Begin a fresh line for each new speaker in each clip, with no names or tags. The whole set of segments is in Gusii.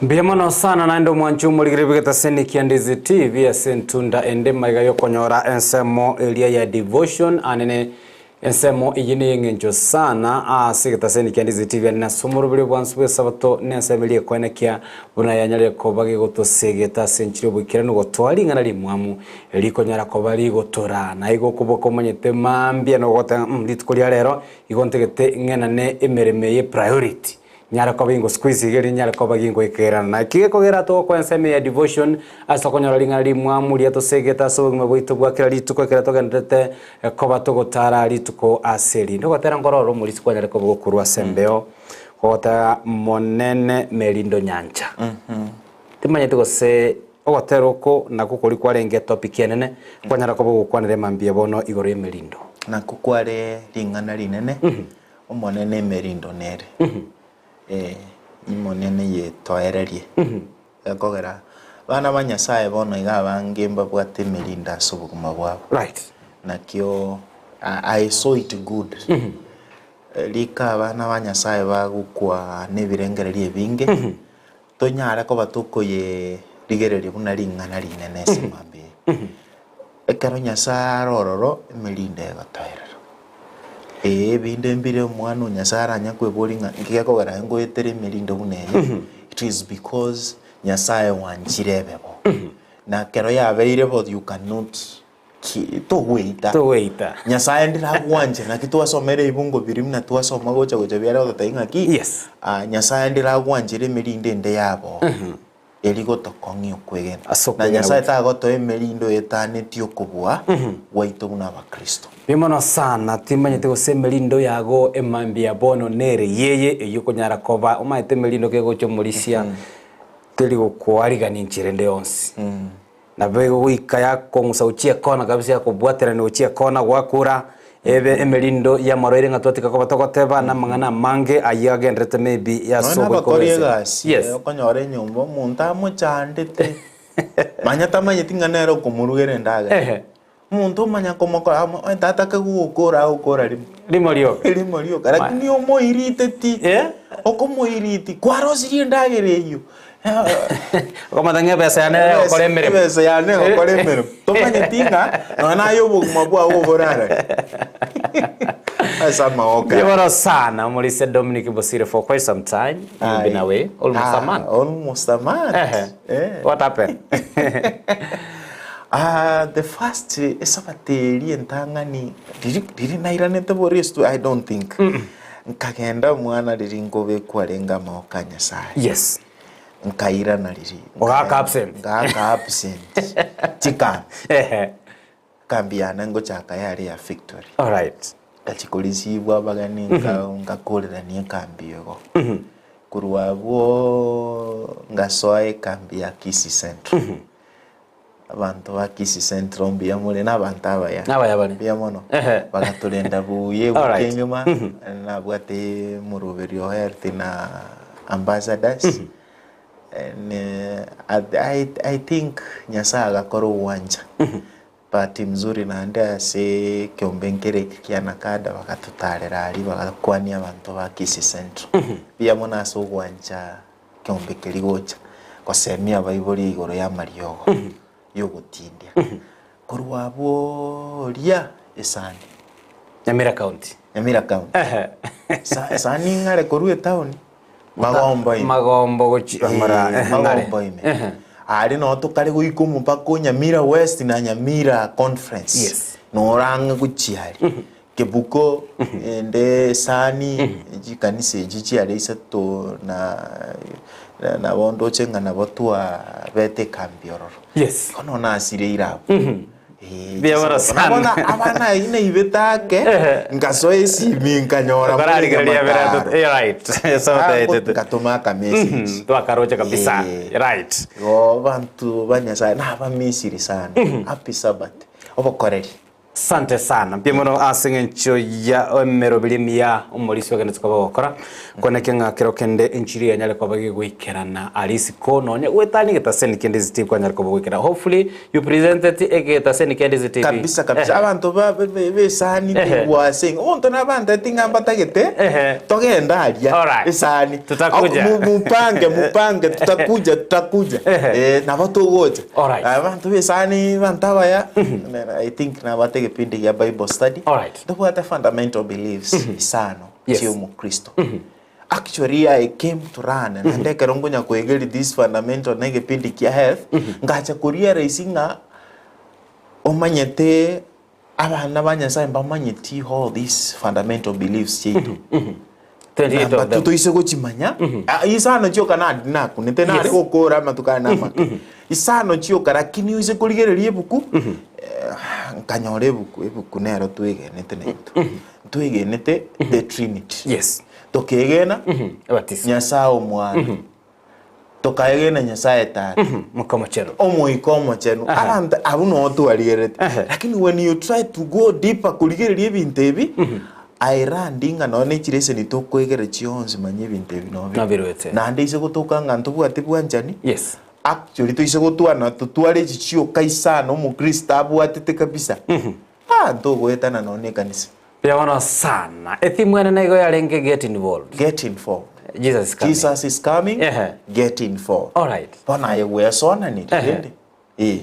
Mbuya mono sana naende omwanchi omorigere bw'egetaseni kia Ndizi TV ase entunda ende maiga y'okonyora ensemo eria ya devotion anene ensemo eyio neyeng'encho sana ase egetaseni kia Ndizi TV anene ase omoroberi bwansi bw'esabato na ensemo eria ekoenekia buna yanyarire koba gegotosegeta ase enchera y'oboikeranu gotoa ring'ana rimwamu rikonyara koba rigotora na igo okoboka omanyete mambia nogoteba mh rituko ria rero igo ntagete ng'enane emeremo eye priority. Nyare koba ingo squeeze iga erio nyare koba gingoikerana. Naki gekogera togokora ensemo ya devotion ase okonyora ring'ana rimwamu riatosegete ase obogima bwaito bwa kera rituko ekero togendererete koba togotara rituko ase erinde. Ogotera nkoro oro omorisia kwanyare koba gokorwa ase embeo gogotera monene merindo nyancha. Timanyeti gose ogotera oko nakwo koria kwarenge etopic enene kwanyara koba ogokwanera emambia bono igoro y'emerindo.
Nakwo kware ring'ana rinene Omonene emerindo nere, ee, Imonene yetoererie. Gekogera abana ba Nyasaye bono iga abange mbabwate emerindo ase obogima bwabo.
Right.
Nakio I saw it good. Rika abana ba Nyasaye bagokwa nebirengererio ebinge, tonyare koba tokoyerigereria buna ring'ana rinene ase mambia eye. Ekero Nyasae are ororo, emerindo egotoerera. Ee, ebinde mbire omwana o Nyasae aranye kweboria ng'a nki gekogera aye ngoetere emerindo buna eye, it is because Nyasae oanchire ebe bo. Na ekero yabeire bo you cannot ki togweita.
Togweita.
Nyasae ndire agwanche naki twasomera ebibungo biria buna twasoma gocha gocha biare gototebia ng'aki,
Yes.
Nyasae ndire agwanchere emerindo ende yabo. Eri gotokong'ia okwegena.
Ase
Na
okwegena
Nyasae
gwaito.
tagotoa emerindo etanetie okobua gwaito buna Abakristo.
Mbuya mono sana, timanyeti gose emerindo yago emambia bono nere yeye eyio okonyara koba omanyete emerindo kegocha omorisia teri gokoarigania enchera ende yonsi. Nabo egoika yakong'usa gochia ekona kabisa yakobwaterania gochia ekona gwakura, ebe emerindo y'amarwaire ng'a twatiga koba togoteba na amang'ana amange ayio agenderete maybe
Nonya
ase ogoika
nabakori
obese.
egasi
Yes.
okonyora enyomba omonto amochandete, manya tamanyeti ng'a nere okomorugera endagera.
Ehe.
Omonto omanya komokora amo onye tatake gogokora agokora rimo.
Rimo rioka.
Rimo rioka lakini omoiriteti,
Eh?
okomoiriti kwarosirie endagera eyio.
Okomanya ng'a ebesa yane egokora emeremo.
Ebesa yane egokora emeremo. Tomanyeti ng'a nonya naye obogima bwago oborarari. Ase amagoko
Mbuya
aye.
mono sana omorisia Dominic Bosire for quite some time you've been
Aye.
away almost a
Ah,
month.
Almost a month.
Ehe.
Eh.
What happened?
Ah, the first esabato eria entang'ani riri riri nairanete bori estu I don't think. Nkagenda omwana riri nkobekwa arenge amagoko a Nyasaye.
Yes.
Nkairana riri.
Ogaaka absent.
Ngaaka absent. Chikambi.
Ehe.
Kambi yane ngochaka yare ya Victory.
Alright.
Ngachia korisibwa abageni nka nkakorerania ekambi igo. Korwa abwooo ngasoa ekambi ya Kisii Central. Abanto ba Kisii Central mbuya more na abanto abaya.
Nabaya bare.
Mbuya mono.
Ehe.
Bagatorenda buya ewiki
Alright.
engima, nabwate omoroberi o health na ambassadors. Ne I, I think Nyasaye agakora ogwancha. Bahati mzuri naende ase ekeombe nkere eke kia Nakada bagatotarera aria bagakwania abanto ba Kisii Central. Mbuya mono ase ogwancha ekeombe keria gocha gosemia abaibori igoro y'amariogo y'ogotindia. Korwa abwo oria esani.
Nyamira County.
Nyamira County.
Ehe.
Sa- Esani ng'are korwa etaoni Magombo ime.
Magombo gochi
Eh,
amara ehe, ng'are.
Magombo ime.
Ehe.
Aria noo tokare goika omopaka o Nyamira West na Nyamira Conference.
Yes.
Norang'e gochia aria. Kebuko ende esani chikanisa echi chiare isato na nabo ndoche ng'a nabo twabete ekambi ororo.
Yes.
Bono nasireire abwo. Eh,
Mbuya mono
chisabato. Nabo
sana.
na abana ayio naibete ake,
Ehe.
nkasoa esimi nkanyora more
Okararigereria
Nyamataro.
bere eh, right. Esabato
Ah,
yaetete.
ngatoma aka message.
Twakaroche kabisa.
Eh.
Right.
Igo banto ba Nyasaye nabamisiri sana. Happy Sabbath. Obokoreri.
Sante sana. Mbuya mono ase eng'encho ya emeroberi emiya omorisia ogenderete koba ogokora. Kwaneke ng'a kero kende enchiri yanyare koba gegoikerana aria isiko nonye goetania egetaseni kende isiko kwanyare koba ogoikerana. Hopefully you presented egetaseni kende isiko.
Kabisa kabisa abanto ba besani tigwa ase omonto nabanteti ng'a mbatagete togende aria
Alright.
esani
Tutakuja.
Mupange mupange tutakuja tutakuja nabo togocha
Alright.
abanto besani banto abaya I think nabate egepindi gia bible study
Alright.
ntobwate fundamental beliefs isano
Yes.
chia omokristo Actually I came to learn naende ekero nkonya koegeria this fundamental na egepindi kia health, ngacha korealize ng'a omanyete abana ba Nyasaye mbamanyeti all these fundamental beliefs chiaito.
28 of
Namba
them.
toise gochimanya, ah, isano chioka nari nakunete nare
Yes.
gokora amatuko aya namake. Isano chioka lakini oise korigereria ebuku, eh, nkanyora ebuku, ebuku nero twegenete naintwe. Ntwegenete the Trinity.
Yes.
Tokegena
Ebatiso.
Nyasae Omwana, tokaegena Nyasae Tata,
Moika omochenu.
Omoika Omochenu.
Aha.
Abanto abwo noo twarigerereti.
Ehe.
Lakini when you try to go deeper korigereria ebinto ebi, I learned ng'a nonye ne chireseni tokoegera chionsi manya ebinto ebi noo bire.
Nobiruete.
Naende ase gotoka ng'a ntobwati bwanchani,
Yes.
actually toise gotwana totware echi chioka isano omokristo abwatete kabisa, ah ntogoetana nonye na ekanisa.
Mbuya mono sana. Etheme ene nigo yarenge get involved.
Get involved.
Jesus is coming.
Jesus is coming.
Ehe.
Get involved.
Alright.
Bono aye gwesonaniri
Ehe.
rende. Eh.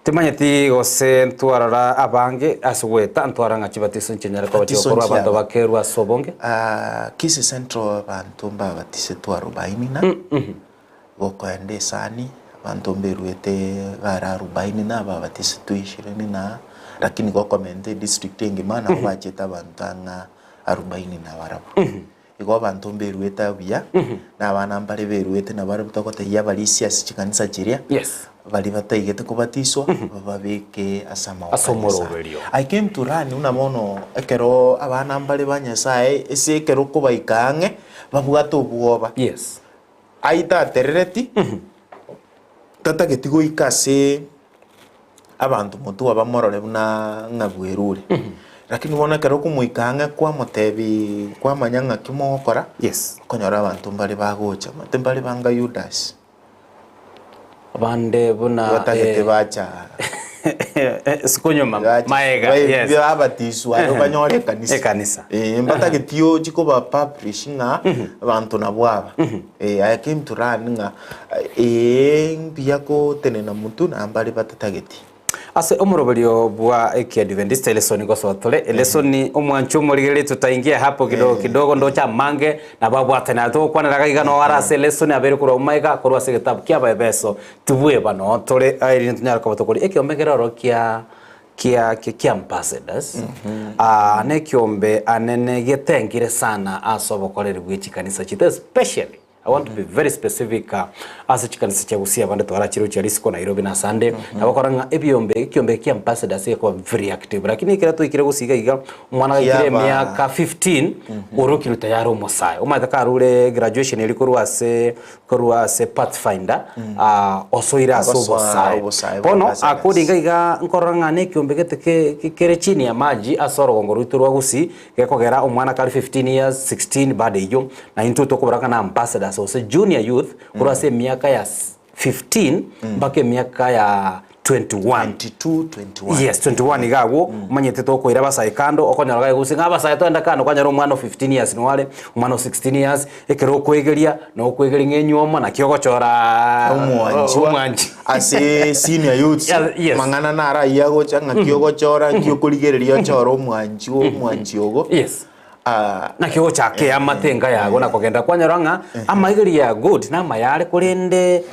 Timanyeti gose ntwarora abange ase goeta ntwara ng'a chibatiso nchinyare koba
Batiso
chigokorwa abanto
nchiaba.
bakerwa ase obonge.
Ah, Kisii Central abanto mbabatisetwe arobaini na gokoenda esani abanto mberuete bare arobaini na babatisetwe ishirini na lakini gokomenta edistrict engima nabo bachete abanto ang'a arobaini na barabwo. Igo abanto mberuete buya, na abana mbare beruete nabarabwo togotebia abarisia ase chikanisa chiria,
Yes.
baria bataigete kobatiswa, bababeke ase amaboko
Ase
a Nyasae.
omoroberio.
I came to learn buna bono ekero abana mbare ba Nyasae ase ekero okobaika ang'e, babwate obwoba.
Yes.
Aitaterereti, tatageti goika ase abanto motwe bamorore buna ng'a bwerure. Lakini bono ekero okomoika ang'e kwamotebi kwamanya ng'aki mogokora,
Yes.
okonyora abanto mbare bagocha, omanyete mbare banga Yudas.
Abande buna
Batagete
eh,
bacha
sikunyuma
bacha-
maega
ba-
yes.
babatiswa aro banyore ekanisa.
Ekanisa.
Eh, mbatageti ochi koba publish ng'a abanto nabwo aba. Eh, I came to learn ng'a eh mbuya gotenena motwe na mbare batatageti.
Ase omoroberio bwa ekiadventista elesoni gosoa tore elesoni omwancho omorigereria tutaingia hapo kidogo kidogo ndoche amange nabo abwatane aria togokwanera iga iga noo are ase elesoni abeire korwa omaiga korwa ase egetabu kia abaefeso tibweba noo tore erinde tonyare koba tokori ekiombe nkere ororo kia kia kia ambassadors na ekiombe anene getengire sana ase obokoreri bwe chikanisa chiaito especially I want to be very specific ase chikanisa chia Gusii abande twarachire gochia risiko Nairobi na asande nabo okora ng'a ebiombe ekiombe kia ambassadors gekoba very active lakini ekero twaikire Gusii iga iga omwana gaikire
Kiaba.
emiaka 15 orokirwe tayari omosae omanyete karure graduation eria korwa ase korwa ase pathfinder osoire ase
Agosoa
obosae
obosae bwa
bono
ambassadors.
according iga iga nkorora ng'a na ekiombe gete ke kere chini ya maji ase orogongo rwaito rwa Gusii Gekogera omwana kare 15 years, 16 bado eyio, na intwe tokobora ng'a na ambassadors gose junior youth korwa ase emiaka ya 15 mpaka emiaka ya 21.
22, 21.
Yes, 21 iga agwo, omanyete tokoira abasae kando, okonyora gaiga gose ng'a abasae twende kando, kwanyora omwana o 15 years nigo are, omwana o 16 years, ekero okoegeria, nokoegeria ng'a enywomo, naki ogochora
Omwanchwa
omwanchi.
ase senior youths
Yes, yes.
mang'ana naro ayio agocha ng'aki ogochora nki okorigereria ochore omwanchi omwanchi ogo
Yes.
Ah,
Naki ogochaka eamate enka yago na kogenda kwanyora ng'a amaigerio ya good namaya are korende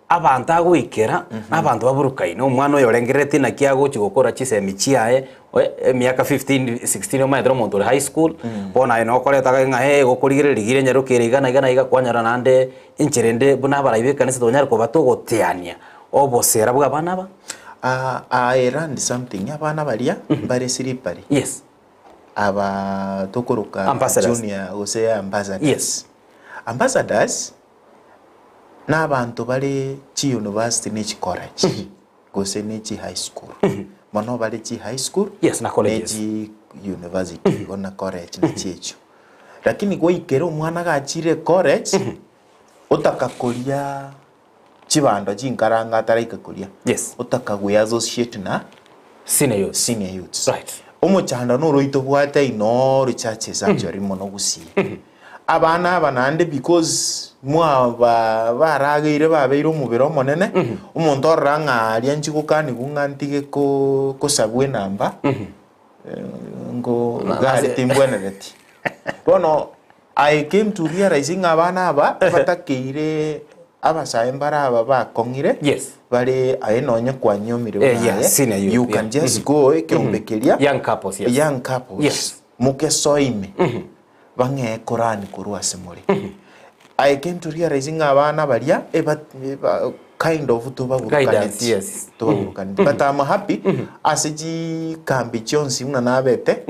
abanto agoikera na abanto baburukaine. Omwana oyo orengereretie naki agochi gokora chisemi chiaye oe emiaka 15, 16 omanyete na omonto ore high school, bono aye nokoreta gaki ng'a eh gokorigereria rigiya enyaroke ere iga na iga na iga kwanyora naende Enchera ende buna abarai b'ekanisa tonyare koba togoteania obosera bw'abana aba.
Ah, I learned something abana baria mbare slippery
Yes.
aba tokoroka
Ambassadors.
junior gose ambassadors
Yes.
ambassadors na abanto bare chi university ne chi college gose ne chi high school. Mono bare chi high school,
Yes, na
ne
colleges.
chi university igo na college na chiechio. Lakini goikera omwana gachire college, otaka koria chibando chinkaranga ataraika koria,
Yes.
otaka gwe associate na
Senior youth.
senior youths.
Right.
Omochando noro oitobwate inoo churches actually mono gusii. Abana aba naende because mwaba barageire babeire omobere omonene, omonto orora ng'a aria nchi gokanigwa ng'a ntige ko kosabwa enamba, ngo gari timbwenereti. Bono I came to realize ng'a abana aba batakeire abasae mbare aba bakong'ire,
Yes.
bare aye nonye kwanyomire
Eh,
buna
yeah,
aye,
senior youth,
you can
yeah.
just go ekeombe keria,
Young couples, yes.
young couples,
Yes.
mokesoe ime, bang'ee Korani korwa ase more. I came to realize ng'a abana baria eba eba kind of
Guidance,
tobaburukaneti
yes.
tobaburukaneti but I'm happy ase chikambi chionsi buna nabete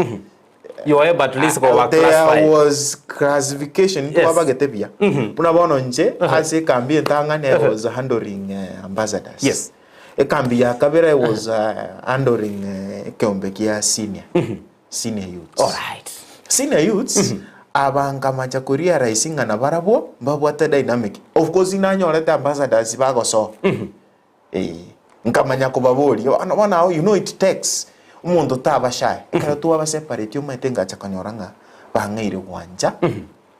You were able at least koba
there
classified.
was classification
Yes.
twabagete buya buna bono inche ase ekambi entang'ani I was handling eh, ambassadors
Yes.
ekambi ya kabere I was uh, handling eh, ekeombe kia senior senior youths
All right.
senior youths aba nkamacha korealize ng'a nabarabwo mbabwate dynamic of course nanyorete ambassadors bagosoa eh nkamanya kobaboria bono bono ago you know it takes omonto taba shy ekero twaba separate omanyete ngacha konyora ng'a bang'eire gwancha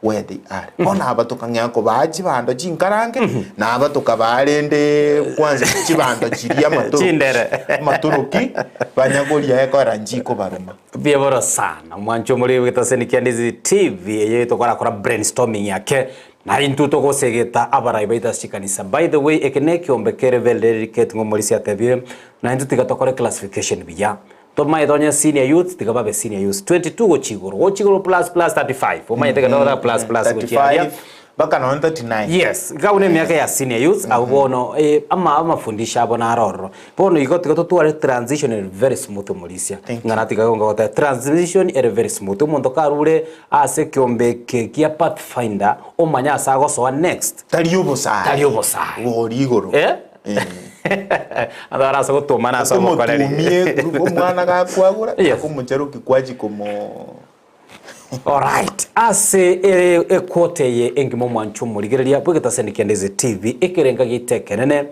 where they are bono aba tokang'ea kobaa chibando chinkarange na aba tokabaa rende kwanza chibando chiria amatoro
Chindere.
amatoroki banyagoria ekora nchikobaruma
Mbuya bono sana mwancho omori bw'egetaseni kia Ndizi TV eye tokorakora brainstorming yake na intwe togosegeta abarai baito ase chikanisa. By the way eke nekiombe kere very delicate ng'a omorisia atebire na intwe tiga tokore classification buya. Tomaete onye senior youth tiga babe senior youth 22 gochia igoro gochia igoro plus plus 35 omanyete ekero togoteba plus plus gochia aria.
35 mpaka nonye 39
Yes, iga buna emiaka ya senior youth abwo bono eh, ama amafundisho abo naro ororo. Bono igo tiga totware transition ere very smooth omorisia.
Thank you.
Ng'a natiga igo ngogoteba transition ere very smooth. Omonto karure ase ekiombe eke kia pathfinder omanye ase agosoa next.
Tari obosae.
Tari obosae.
Bori igoro.
Eh?
Eh.
Abanto barase gotomana ase obokoreri.
Omotumie omwana gakwagura,
Yes.
akomocharoki kwachi komo
Alright, ase ere equota eye engima omwancho omorigereria bw'egetaseni kia Ndizi TV ekerenga giaito ekenene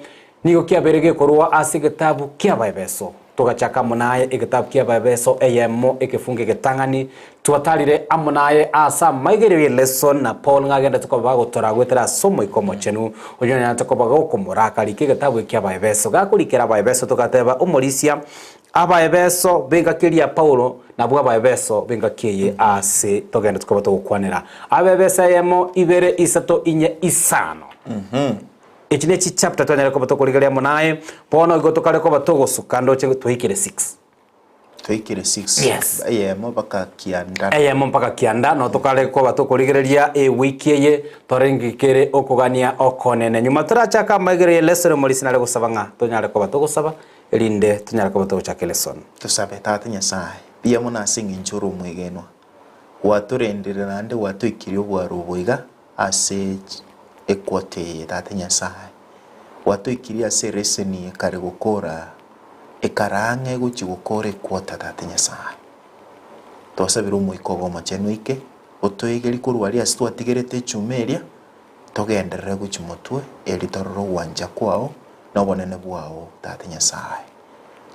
nigo kiabeire gekorwa ase egetabu ki'Abaebeso. Togachaka amo naye egetabu ki'Abaebeso eyemo ekefungo egetang'ani twatarire amo naye ase amaigerio y'eleson na Paul ng'a agendete koba bagotora goetera ase Omoika Omochenu oyio onyarete koba gokomoraka rika egetabu eki ki'Abaebeso. Gakorikera Abaebeso togateba omorisia Abaefeso b'engaki eria ya Paulo nabwo Abaefeso b'engaki eye aase togende tokoba togokwanera. Abaefeso eyemo, ibere, isato, inye, isano. Echi ne chichapter twanyare koba tokorigereria amo naye, bono igo tokare koba togosuka ndoche twaikire six.
Twaikire six.
Yes.
Eyemo mpaka kianda.
Eyemo mpaka kianda, no tokare koba tokorigereria ewiki eye torenge kere okogania okonene. Nyuma torachake amaigerio ye lesson omorisia nare gosaba ng'a tonyare koba togosaba Erinde tonyare koba togochaka elesson.
Tosabe, Tata Nyasae, mbuya mono ase engencho ore omwegenwa. Gwatorendire naende gwatoikirie obwaro obo iga ase equota eye, Tata Nyasae. Gwatoikirie ase eleseni ekare gokora ekare ang'e gochia gokora equota, Tata Nyasae. Twasabire Omoika obe Omochenu oike, otoegerie korwa aria ase twatigerete echuma eria, Togenderere gochia motwe, erio torore ogwancha kwao na obonene bwao, Tata Nyasae.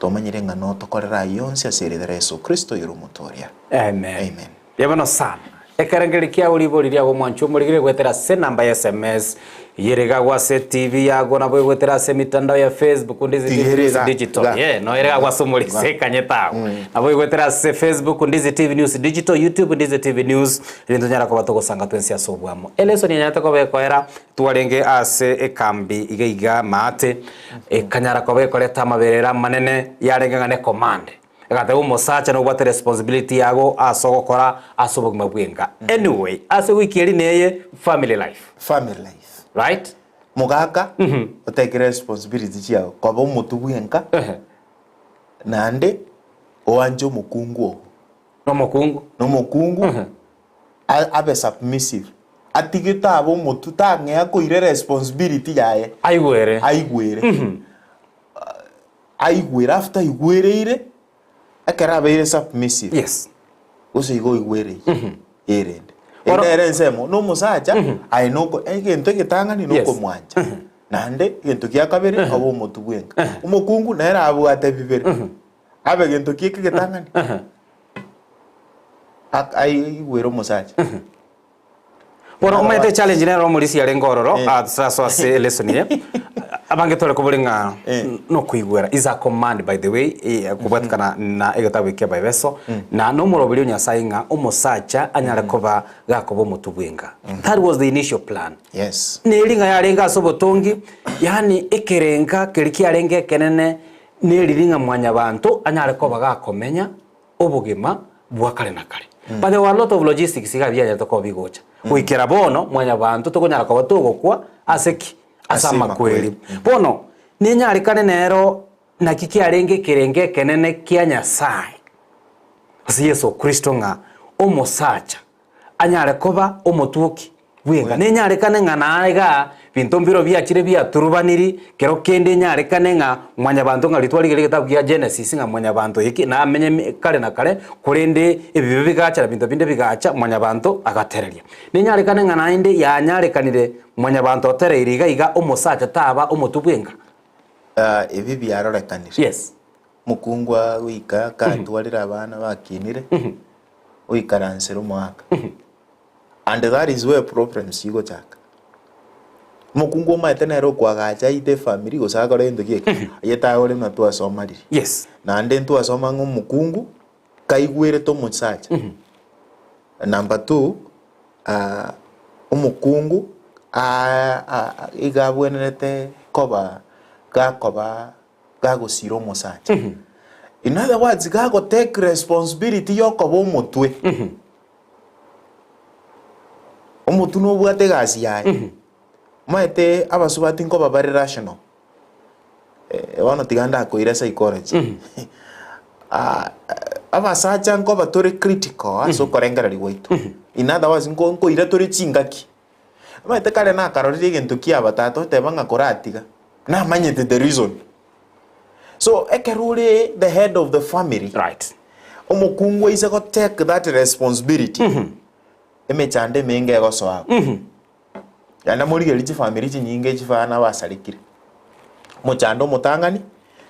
Twamanyire ng'a notokorere ayio onsi ase erieta ria Yeso Kristo oyore Omotooria.
Amen.
Amen.
Mbuya mono sana. Ekerengererio kiao ribori riago omwancho omorigire goetera ase enamba ya SMS eyere iga ase TV yago nabo egoetera ase emitandao ya Facebook Ndizi TV
Tigere
News
iga,
Digital.
iga.
Yeah, no ere iga ase omorisia
Iga.
ekanyete agwo. Nabo egoetera ase Facebook Ndizi TV News Digital, YouTube Ndizi TV News, Erinde tonyare koba togosanga twensi ase oboamo. Elesoni enyarete koba ekoera, twarenge ase ekambi iga iga maate, ekanyara koba ekoreta amaberera amanene, yarenge ng'a ne command. Egateba omosacha nobwate responsibility yago ase ogokora ase obogima bw'enka. Anyway, ase ewiki eri neye family life.
Family life.
Right?
Mogaka, otake responsibility chiago, koba omotwe bw'enka, naende oanche omokungu oo.
Nomokungu.
Nomokungu abe submissive, atige taba omotwe tang'ea koira responsibility yaye.
Aigwere.
Aigwere. Aigwere after aigwereire, ekero abeire submissive,
Yes.
gose igo oigwereire, erende.
Bono-
Ere ere ensemo, na omosacha, aye noko egento egetang'ani
Yes.
nokomwancha, naende egento gia kabere, obe omotwe bwenka. Omokungu nere abwate bibere, abe gento ki eke egetang'ani, ak- aigwere omosacha.
Bono omanyete echallenge nero omorisia arenge ororo
Eh.
ase ase elesson eye abange tore kobori ng'a
Eh.
nokoigwera is a command by the way eh, kobwatikana na egetabu eke kia Baebeso na nomoroberi o Nyasaye ng'a omosacha anyare koba gakoba omotwe bwenga that was the initial plan
Yes.
neri ng'a yarenge ase obotongi yaani ekerenga keria kiarenge ekenene neriri ng'a mwanyabanto anyare koba gakomenya obogima bwa kare na kare. But there were a lot of logistics iga bianyarete koba bigocha. Goikera bono mwanyabanto tokonyara koba togokwa ase ki? Ase
Ase
amakweri.
amakweri.
Bono nenyarekane nero naki kiarenge ekerengo ekenene kia Nyasaye ase Yeso Kristo ng'a omosacha anyare koba omotwoki bw'enka. Nenyarekane ng'a naye igaa binto mbiro biachire biaturubaniri, kero kende enyarekane ng'a mwanyabanto ng'a ritwari riria egetabu gia Genesis ng'a mwanyabanto eke namenye mi kare na kare, korende ebibe bigacha na binto binde bigacha, mwanyabanto agatereria. Nenyarekane ng'a naende yanyarekanire mwanyabanto otereiri iga iga omosacha taba omotwe bw'enka.
Ebi biarorekanire.
Yes.
Mokungu agoika akatwarire abana bakinire, oikaransera omoaka. And that is where problems chigochaka. Omokungu omanyete nere okoagacha aite efamiri gose akore gento ki eke, aye tagore buna twasoma riria.
Yes.
Naende ntwasoma ng'a omokungu kaigwerete omosacha. Number two, omokungu iga abwenerete koba gakoba gagosira omosacha. In other words, gago take responsibility yokoba omotwe. Omotwe nobwate egasi yaye. Omanyete abasubati nkoba bare rational. Eh, bono tiga ndakoira psychology. Ah, abasacha nkoba tore critical ase okorengereria gwaito. In other words, nko- nkoira tore chingaki. Omanyete kare nakarorire egento kiaba tata oteba ng'a koratiga, namanyete the reason. So ekero ore the head of the family,
Right.
omokungu aise go take that responsibility, emechando emenge egosoa abwo. Naende morigererie chifamiri chinyinge chifana basarekire, omochando omotang'ani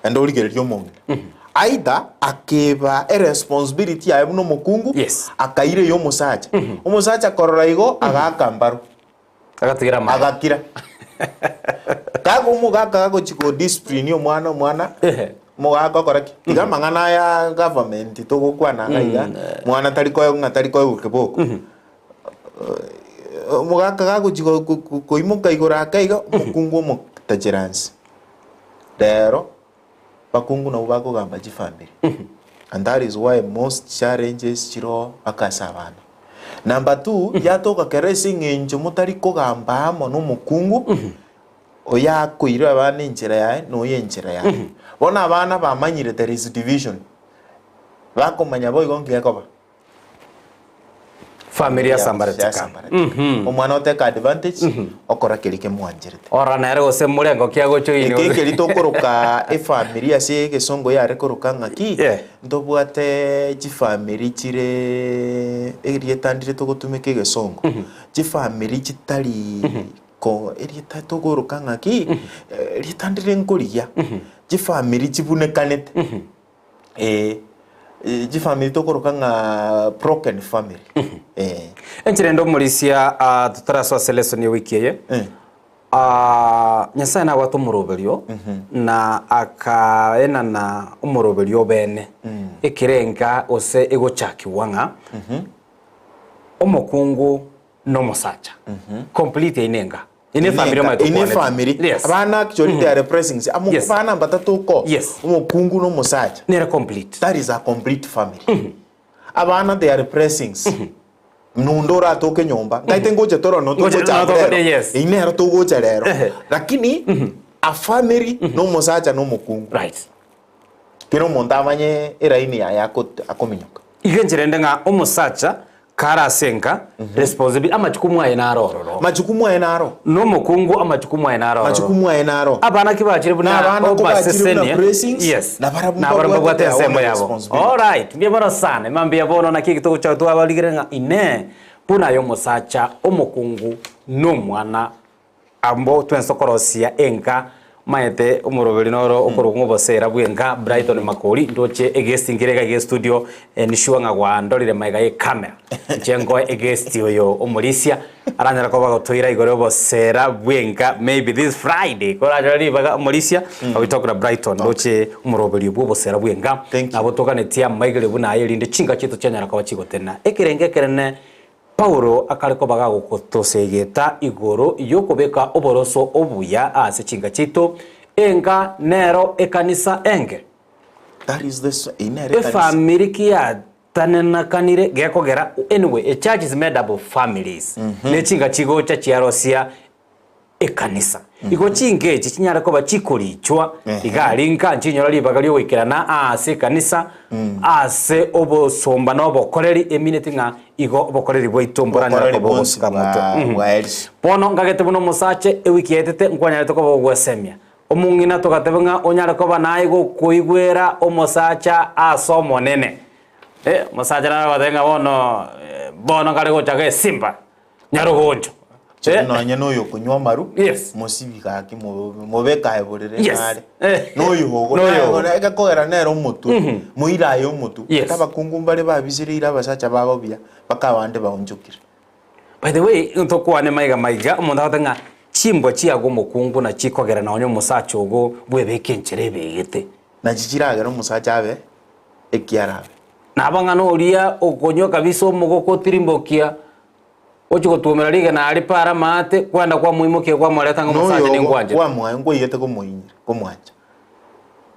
naende origererie omong'ina. Either akeba eresponsibility yaye buna omokungu,
Yes.
akaira eya omosacha. Omosacha korora igo, agaaka mbaru,
Agatigera amaye.
agakira. Kago omogaka gagochi ko discipline omwana omwana,
Ehe.
omogaka okora ki? Tiga amang'ana aya government togokwana iga iga, mwana tari koegwa ng'a tari koegwa kiboko. Omogaka gagochi go- go- go- koimoka igoro ake iga, omokungu omotachera nse. Rero, bakungu nabwo bakogamba chifamiri. And that is why most challenges chiroo mpaka ase abana. Number two, yatoka kero ase eng'encho motari kogamba amo na omokungu, oyo akoire abana enchera yaye na oyo enchera yaye. Bono abana bamanyire there is division, bakomanya boigo nki gekoba.
Family yasambaratika.
Yasambaratika. Omwana oteka advantage okora keria kemwancherete.
Ora nere gose morengo ki agochoini
Eke ekeri tokoroka efamiri ase egesongo yare koroka ng'aki
Yeah.
ntobwate chifamiri chire erieta ndire togotumeka egesongo chifamiri chitari ko erieta tokoroka ng'aki erieta ndire nkorigia chifamiri chibunekanete Ee, chifamiri tokoroka ng'a broken family. Ee.
Enchera ende omorisia ah, totarasoa ase lesson ya wiki eye
Eh.
ah, Nyasaye nabwate omoroberio na akaenana omoroberio obene ekerenga gose egochakigwa ng'a omokungu na omosacha complete eine enga Ine efamiri omanyete
Ine
okwanete.
efamiri
Yes.
abana actually they are blessings Amo-
Yes.
abana mbatatu oko
Yes.
omokungu na omosacha
Nere complete.
that is a complete family abana they are blessings nonde oratoke nyomba nkaite ngocha toro no
Ngocha-
togocha
no, togo-
rero
yes.
Eye nero togocha rero
Ehe.
lakini a family na omosacha na omokungu
Right.
kera omonto amanye eraini yaye ako- akominyoka
Iga enchera ende ng'a omosacha. Kare ase enka, responsibility, amachukumu aye naro ororo.
Machukumu aye naro.
Na omokungu amachukumu aye naro ororo.
Machukumu aye naro.
Abana ki bachire buna
Na abana ko bachire buna
obasesenie,
blessings,
yes,
na barabwo
na barabwo
mbabwate
mbabwate
their own
ensemo yabo.
responsibility.
Alright, mbuya mono sana. Ima mbuya bono naki eki togocha twabarigere ng'a inee, buna aye omosacha, omokungu, na omwana Amo twensi tokorosia enka, omanyete omoroberi noro okorokwa ng'a obosera bw'enka, Brighton Makori, ndoche egesti nkere iga iga estudio, ensure ng'a gwandorire magega ye camera. Inche nkoe egesti oyo omorisia, aranyare koba agotoira igoro y'obosera bw'enka maybe this Friday, koranyore ribaga omorisia, I will talk na Brighton, ndoche omoroberi bwa obosera bw'enka,
Thank you.
nabo toganetie amaigerio buna aya erinde chinka chiaito chianyara koba chigotenena. Ekerengo ekerene Paulo akare koba gagotosegeta igoro y'okobeka oboroso obuya ase chinka chiaito, enka nero ekanisa enke.
That is the s- eye nere ekanisa.
Efamiri kiyatenenakanire gekogera anyway a church is made up of families ne chinka chigocha chiarosia ekanisa. Igo chinka echi chinyare koba chikorichwa iga aria nka nchinyora ribaga riogoikerana aase ekanisa ase obosomba na obokoreri emineti ng'a igo obokoreri bwaito mboranyare
Obokoreri
koba
bwonsi
ogosuka motwe.
bwa-
Mhm.
bwaeriswe.
Bono nkagete buna omosache ewiki yaetete nkwanyarete koba ogwesemia omong'ina togateba ng'a onyare koba naye gokoigwera omosacha ase Omonene. Eh, omosacha nare ogoteba ng'a bono bono nkare gochaka esimba. Nyarogoncho.
Chiri
Eh.
nonye noyo okonywa amaru
Yes.
mosibi gaki mo- mobeke aye borere
Yes.
nare
Eh.
noyo ogo
Noyo ogo.
egekogera nere omotwe moire aye omotwe
Yes.
ata abakungu mbare babisereire abasacha babo buya mpaka abande baonchokire.
By the way, ntokwane maiga maiga, omonto agote ng'a chimbwa chiago omokungu na chikogera nonye omosacha ogo bwebeke enchera ebegete.
Nachi chiragere omosacha abe ekiarabe.
Nabo ng'a noria okonywa kabisa omogoko otirimbokia Ochia gotuomera rigena aria pare amaate, kwenda kwamoimokia kwamoreta ng'a omosacha
Noyo
ninkwanchete.
kwamoa nkwaigete komoinyora komwancha.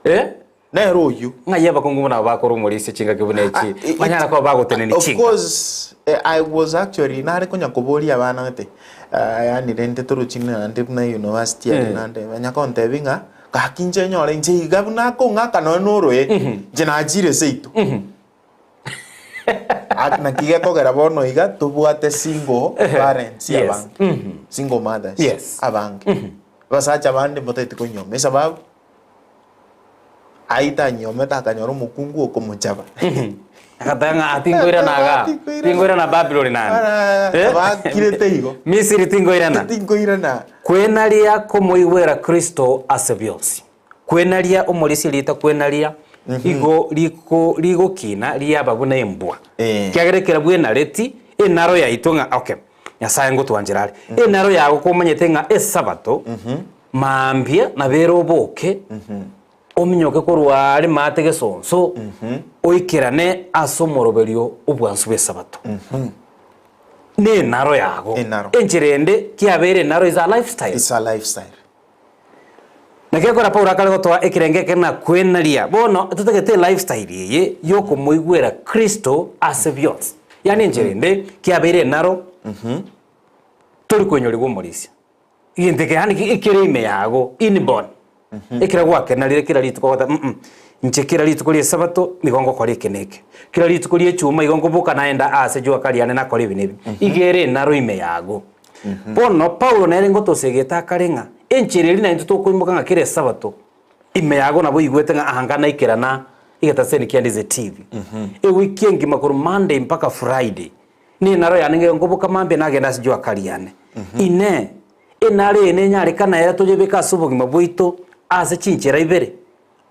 Eh?
Nere oyio.
Ng'ai abakungu buna aba bakora omorisia chingaki buna echi,
Ah, it-
banyara koba bagotenenia
Of
chinka?
course, eh, I was actually nare konya koboria abana gete ah, yaani rende torochi naende buna university aria
Eh.
naende banya kontebia ng'a gaki inche nyore inche iga buna akong'aka nonye noroe inche nachire seito. Ak- Naki gekogera bono iga tobwate single parents
Yes.
abange single mothers
Yes.
abange abasacha bande mbotaeti konyuoma esababu aye tanyuomete akanyora omokungu okomochaba
Agateba ng'a "Ah, tinkoirana igaa,
Tinkoirana.
tinkoirana Babylon naende.
Ara,
Eh?
bakirete igo
Misiri tinkoirana.
tinkoirana
Kwenaria komoigwera Kristo ase bionsi. Kwenaria omorisia rieta kwenaria igo riko rigokina riaba buna embwa.
Eh.
Kiagera ekero bwenareti enaro yaito ng'a okay, Nyasaye ngotwanchera are. Enaro yago komanyete ng'a esabato mambia nabo ere oboke ominyoke korwa are maate gesonso oikerane ase omoroberio obwansu bw'esabato. Nenaro yago.
Enaro.
Enchera ende kiabeire enaro is a lifestyle.
It's a lifestyle.
Naki ekero Paulo akare gotoa ekerengo eke na kwenaria, bono totagete elifestyle eye yokomoigwera Kristo ase bionsi. Yaani enchera ende, kiabeire enaro, tori koinyorigwa omorisia. Egento eke yaani ekere ime yago, inborn, ekero gwakenarire kera rituko ogoteba mm inche kera rituko ria esabato nigo ngokora eke na eke, kera rituko ria echuma igo nkoboka naenda ase jua kali yane nakora ebi na ebi. Iga ere enaro ime yago. Bono Paulo nere ngotosegeta akare ng'a enchera eria naintwe tokoimoka ng'a kera esabato, ime yago nabo oigwete ng'a anga naikerana egetaseni kia Ndize TV. Ewiki engima korwa Monday mpaka Friday, nenaro yane ng'e nkoboka mambia nagenda ase jua kali yane. Inee! Enaro eye nenyarekana ere toyebeke ase obogima bwaito ase chinchera ibere?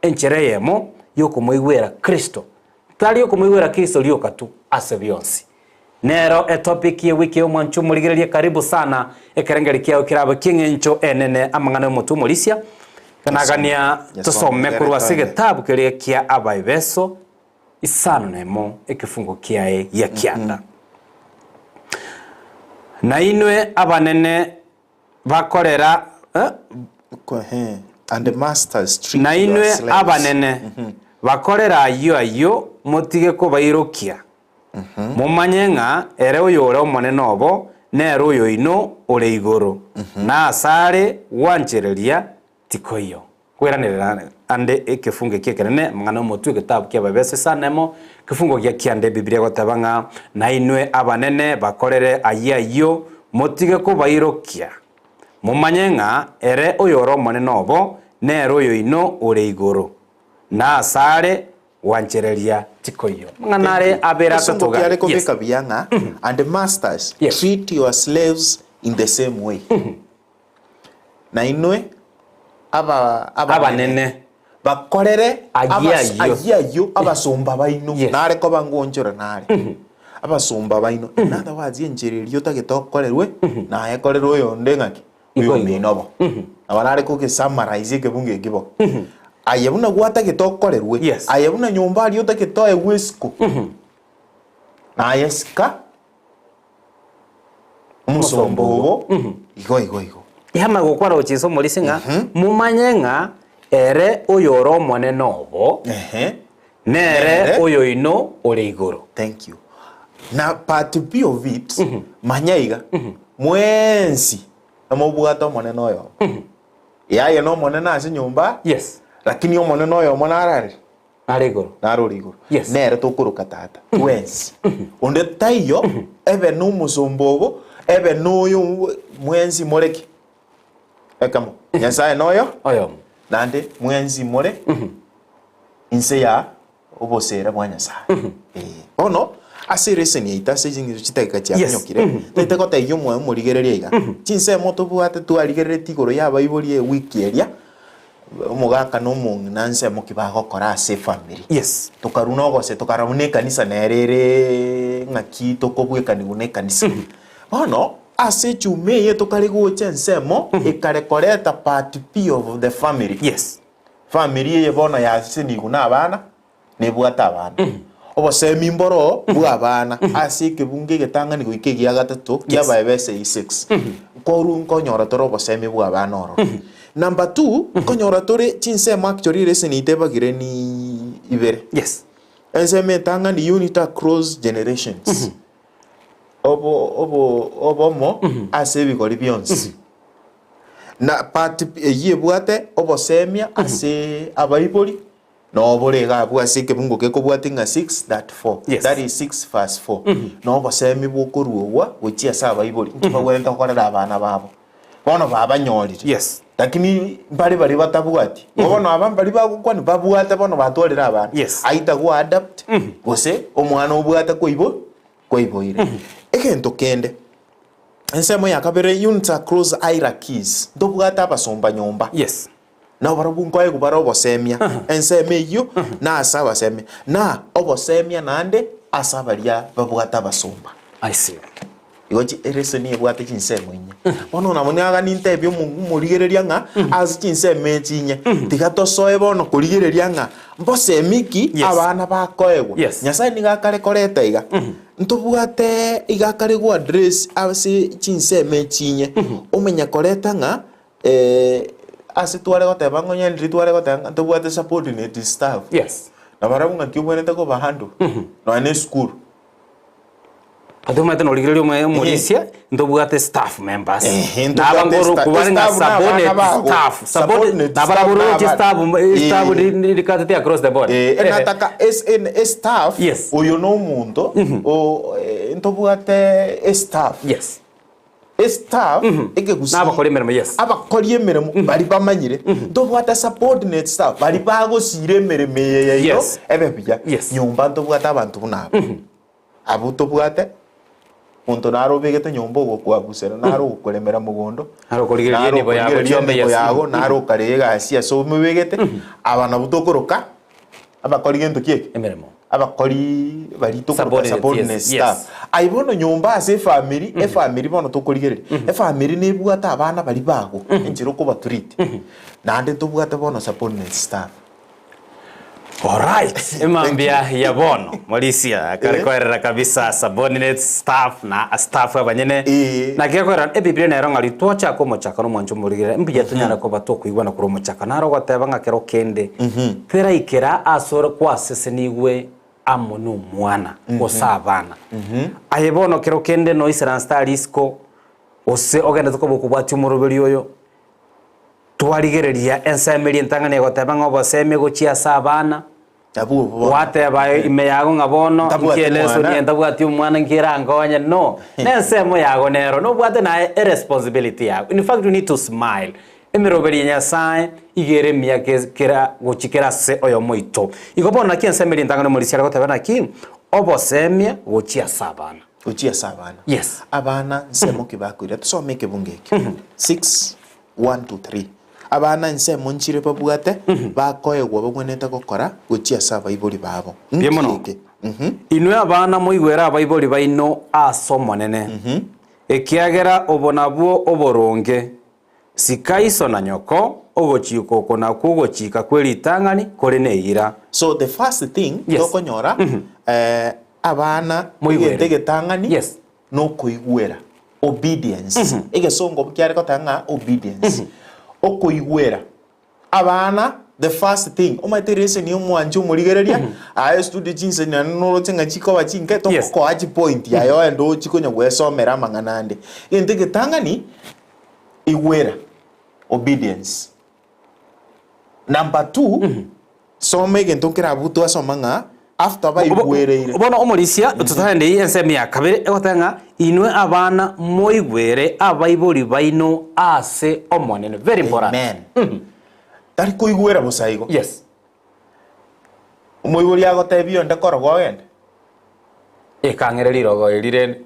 Enchera eyemo yokomoigwera Kristo, tari okomoigwera Kristo rioka tu ase bionsi. Nero etopic ye wiki omwancho omorigererie karibu sana ekerengeri kiao kerabe kieng'encho enene amang'ana y'omotwe omorisia nagania tosome korwa ase egetabu keria kia Abaebeso isano nemo ekefungo kiaye gia kianda. Na inwe abanene bakorera eh,
And the masters treat
Na
your
inwe
slaves.
abanene, bakorere ayio ayio, motige kobairokia. Momanye ng'a ere oyore Omonene obo nere oyoino ore igoro, na asare gwanchereria tikoiyo. Kweranerera Ande ekefungo eki ekenene, amang'ana 'omotwe, egetabu ki'Abaefeso isano nemo, ekefungo gia kianda Ebibilia egoteba ng'a, Nainwe abanene bakorere ayio ayio, motige kobairokia. Momanye ng'a ere oyore omonene obo nere oyoino ore igoro, na asare gwanchereria tikoiyo. Amang'ana are abere
Egesongo
atato
kiare
gari. Yes.
kobeka buya ng'a and masters
Yes.
treat your slaves in the same way. Na inwe aba
Abanene.
bakorere
Ayio
abas-
ayio.
ayio ayio abasomba baino.
Yes.
Nare koba ngwonchora nare. Abasomba baino. In other words, enchera eria otagete okorerwe, naye korera oyonde ng'aki?
Igo igo.
Oyomino bo. Nabo nare kogesummarize ekebungo eki bo. Aye buna gwatagete okorerwe,
Yes.
aye buna nyomba aria otagete oegwe esiko, naye sika omosomba obo, igo igo igo.
Yamanya gokwana gochia inse omorisia ng'a, Momanye ng'a ere oyore omonene obo,
Ehe.
nere
Nere.
oyoino ore igoro.
Thank you. Na part B of it, manya iga, mwensi namobwate omonene oyomo. Yaye nomonene ase nyomba,
Yes.
lakini omonene oyomo narareri?
Nare igoro.
Nare ore igoro.
Yes.
Nere tokoroka tata twensi. Onde taiyo, ebe nomosomba obo, ebe noyo mwensi more ki? Ekemo. Nyasaye noyo,
Oyomo.
naende mwensi more inse ya obosera bwa Nyasaye. Eh. Bono, ase ereseni yaito ase ching'encho chidakika chiakonyokire, toete gotebia omoyo omorigereria iga, chinsemo tobwate twarigereretie igoro y'abaibori ewiki eria, omogaka na omong'ina nsemo ki bagokora ase efamiri.
Yes.
Tokarwa na ogose tokarora buna ekanisa nere ere ng'aki tokobwekanigwa na ekanisa. Bono, ase echuma eye tokare gocha ensemo, ekare koreta part B of the family.
Yes.
Famiri eye bono yasenigwe na abana, nebwate abana. Obosemi mboro bw'abana ase ekebungo egetang'ani goika egia gatato kia
Yes.
Abaefeso 6. Nkoru nkonyora tore obosemi bw'abana ororo. Number two, nkonyora tore chinsemo actually lesson eye tebagire ni ibere.
Yes.
Ensemo etang'ani unity across generations. Obo obo obomo ase ebigori bionsi. Na part eyio ebwate obosemia ase abaibori na obore iga abwo ase ekebungo gekobwatia ng'a 6:34
Yes.
that is 6 verse 4 na obosemi bokoruogwa gochia ase abaibori nki bagwenerete gokorera abana babo bono babanyorire
Yes.
lakini mbare baria batabwati igo bono aba mbaria bagokwana babwate bono batwarire abana
Yes.
aita go adapt gose omwana obwate koibo kwaiboire egento kende Ensemo ya kabere, units across hierarchies, ntobwate abasomba nyomba.
Yes.
Nabo barabwo nkoegwa bare obosemia ensemo eyio na ase abasemia, na obosemia naende ase abaria babwate abasomba.
I see.
Igo chi elesson ebwate chinsemo inye. Bono nabo niaga nintebie omo omorigereria ng'a ase chinsemo echi inye, tiga tosoe bono korigereria ng'a mbosemi ki
Yes.
abana bakoegwa.
Yes.
Nyasaye nigo akare koreta iga. Ntobwate iga akare go address ase chinsemo echi inye, omenya koreta ng'a ase tware goteba ng'a onye ndiri tware goteba ng'a ntobwate subordinate staff.
Yes.
Na barabwo ng'aki obwenerete koba handle nonya na esukuru.
Ase omanyete norigereria omo- omorisia, ntobwate staff members.
Ehe,
Naba
ntobwate
nkoro
sta-
kobare ng'a
estaff na abana
subordinate
bago.
staff.
Subordinate
Subordinate, nabarabwo
staff na
roche
abana.
staff, staff
Eh.
ri- rikatete across the board.
Eh,
Ehe.
enataka es- en- estaff
Yes.
oyo na omonto o- eh, ntobwate estaff
Yes.
Estaff ekegusii
Nabakori emeremo, yes.
abakori emeremo baria bamanyire ntobwate subordinate staff baria bagosira emeremo eye yaino
Yes.
ebe buya
Yes.
nyomba ntobwate abanto buna aba abwo tobwate monto naro obegete nyomba ogokwabusera naro ogokoremera mogondo
Naro okorigereria
naro
enibo yago,
okorigereria
chiombe,
enibo
yes.
yago naro okarega egasi ase omobegete aba nabwo tokoroka abakori gento ki eke
Emeremo.
Abakori baria tokoroka
Subordinate,
subordinate
yes,
staff.
yes.
Aye bono nyomba ase efamiri, efamiri bono tokorigereria, efamiri nebwate abana baria bago, enchera okobatreat. Naende ntobwate bono subordinate staff.
Alright, emambia ya bono Morisia kare koerera kabisa subordinate staff na staff abanyene
Eh.
naki gekoerera ebibilia nero ng'a riria twachaka omochakano omwancho omorigereri mbuya tonyare koba tokoigwana korwa omochakano naro ogoteba ng'a kero kende Teraikera asore kwasesenigwe amo nomwana, gose abana. Aye bono kero kende noisaranste aria isiko, gose ogendete koba okobwatia omoroberi oyo. Twarigereria ensemo eria entang'ani egoteba ng'a obosemi gochia ase abana,
Abwo obo bono.
Gwateba ime yago ng'a bono
Ntabwati
nki elesoni
mwana.
eye ntabwati omwana nki erankonye no nensemo yago nero nobwate naye eresponsibility yago in fact you need to smile emeroberi ya Nyasaye iga ere emiya ke kera gochia kera ase oyomo oito. Igo bono naki ensemo eria entang'ani omorisia are goteba naki obosemia gochia ase abana.
Gochia ase abana.
Yes.
Abana nsemo ki bakoira? Tusome ekebungo ekio. 6, 1 to 3. Abana ensemo nchire babwate bakoegwa bagwenerete gokora gochia ase abaibori babo.
Mbuya
Nki
mono.
eke? Mhm.
Inwe abana moigwere abaibori baino ase Omonene, ekiagera obo nabwo oboronge. Sika iso na nyoko, ogochika oko nakwo ogochika kwe ritang'ani kore neira.
So the first thing
Yes.
tokonyora eh, abana
Moigwere.
egento egetang'ani
Yes.
nokoigwera, obedience. Egesongo kiare goteba ng'a obedience. Okoigwera. Abana, the first thing, omanyete lesson ya omwanchi omorigereria, aye studio chinsa naende noroche ng'a chikoba chinke,
Yes.
togokoa chipoint aye oende ochie konya gwesomera amang'ana ande. Egento egetang'ani, igwera, obedience. Number two, soma egento nkerabwo twasoma ng'a after baigwereire.
Bono omorisia totagende eyio ensemo ya kabere egoteba ng'a inwe abana moigwere abaibori baino ase Omonene. Very important.
Amen. Tari koigwera bosa igo.
Yes.
Omoibori agotebia onde koroga ogende.
Ekang'ere rirogo eri rende.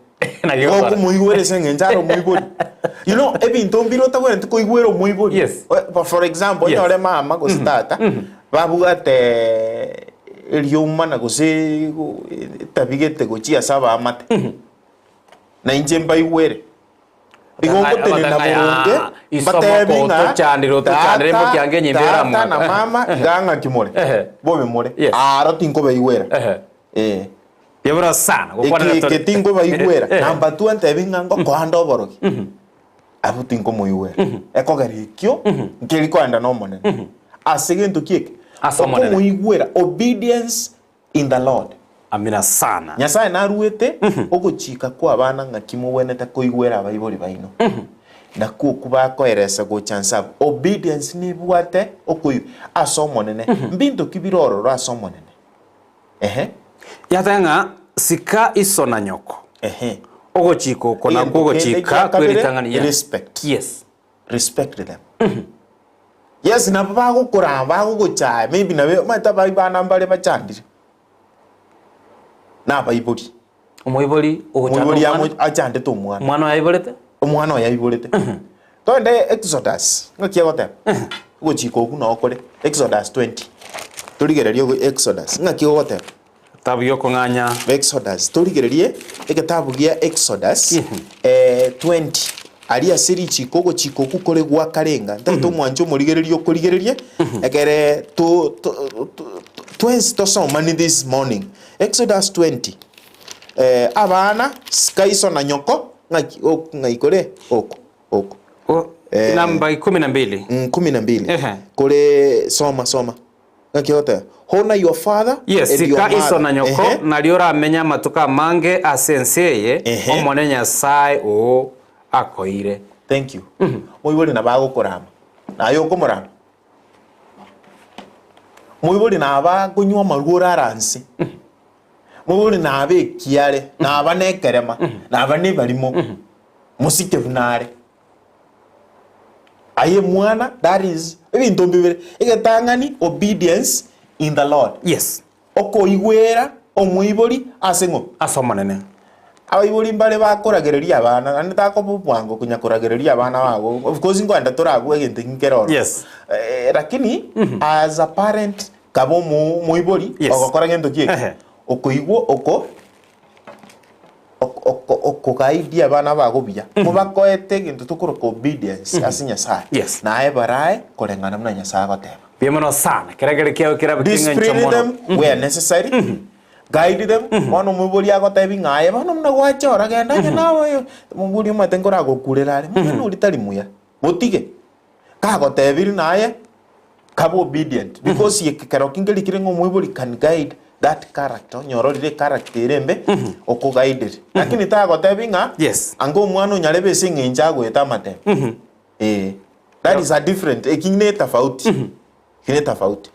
Naki gokora.
Gokomoigwera ase eng'encho are omoibori. You know, ebinto mbire otabwenereti koigwera omoibori.
Yes.
O- For example,
Yes.
onyore mama gose tata, babwate eriomana gose go- etabigete gochia ase abaamate. Na inche mbaigwere. Igo ngotenena boronge, mbatebi ng'a
Otochandire, otochandire,
tata,
mokiange enyimba
tata
eramwaka.
na mama iga ng'aki more,
Ehe.
bobe more,
Yes.
aro tinkobaigwera.
Ehe.
Eh.
Yebora sana gokwanera
Eke
tore.
eke tinkobaigwera,
Ehe.
number two antebi ng'a ngokoa nde oborogi, abwo tinkomoigwera. Ekogera ekio, nkeri koenda na Omonene. Ase gento ki eke?
Ase Omonene.
Okomoigwera, obedience in the Lord.
Amina sana.
Nyasae naruete ogochika kw'abana ng'aki mogwenerete koigwera abaibori baino, nakwo okwo bakoeresa gocha nse abwo. Obedience nebwate okoigwa ase Omonene. Mbinto ki bire ororo ase Omonene? Ehe.
Yateba ng'a sika iso na nyoko.
Ehe.
Ogochika oko nakwo
Egento kende
ogochika
gia kabere,
kw'eritang'ani. Yeah.
respect.
Yes.
Respect them. Yes, nabo bagokorama, bagogochaya, maybe nabe omanyete abai bana mbare bachandire. Na abaibori.
Omoibori ogochanda
Omoibori
omwana.
amo achandete omwana.
Omwana oye aiborete.
Omwana oye aiborete. Togende Exodus, ng'aki egoteba? Ogochika okwo noo kore, Exodus 20. Torigererie ogo Exodus, ng'aki egoteba?
Etabu y'okong'anya.
Exodus, torigererie egetabu gia Exodus eh, 20 aria ase richiko ogochika okwo kore gwa kare ng'a ntagete omwanche omorigereria okorigererie ekere to to to twensi tosomani this morning. Exodus 20 eh, abana sika iso na nyoko ng'aki ok ng'ai kore oko oko
O,
Eh.
namba ikumi na mbili.
mm, kumi na mbili
Ehe.
kore soma soma Ng'aki ogoteba, Honour your father
Yes,
and your
sika iso
mother.
na nyoko,
Ehe.
nario oramenye amatuko amange ase ense eye,
Ehe.
Omonene Nyasae oo akoeire.
Thank you. Moibori nabo agokorama, naye okomorama. Moibori nabo akonywa amarwa orara nse. Moibori naba ekiare, naba na ekerema, naba na ebarimo. Mosike buna are. Aye mwana, that is ebinto mbibere, egetang'ani obedience in the Lord.
Yes.
Okoigwera omoibori ase ng'o?
Ase Omonene.
Abaibori mbare bakoragereria abana, naende takoba bwango konya koragereria abana bago, of course nkoenda torabue egento ekio nkere ororo.
Yes.
Eh, lakini as a parent kaba omo omoibori
Yes.
ogokora gento ki eke?
Ehe.
Okoigwa oko Okogaidia abana bago buya, mobakoete egento tokoroka obedience ase Nyasae,
Yes.
naye barae koreng'ana buna Nyasae agoteba.
Mbuya mono sana. Kera kere kiao kerabe ki'eng'encho
Discipline
mono.
them where necessary, guide them, bono omoibori agotebi ng'a aye bono buna gwachora genda onye nawe omobori omanyete nkoragokurera are, mwana oria tari muya, motige. Kagotebiri naye kabe obedient because eke kero kinge rikire ng'a omoibori can guide that character onye ororire echaracter ere embe okoguidire lakini tagotebi ng'a
Yes.
anga omwana onyarebe ase eng'encho agoeta amatemo eh. That is a different, eki ne etafauti, eki ne etafauti.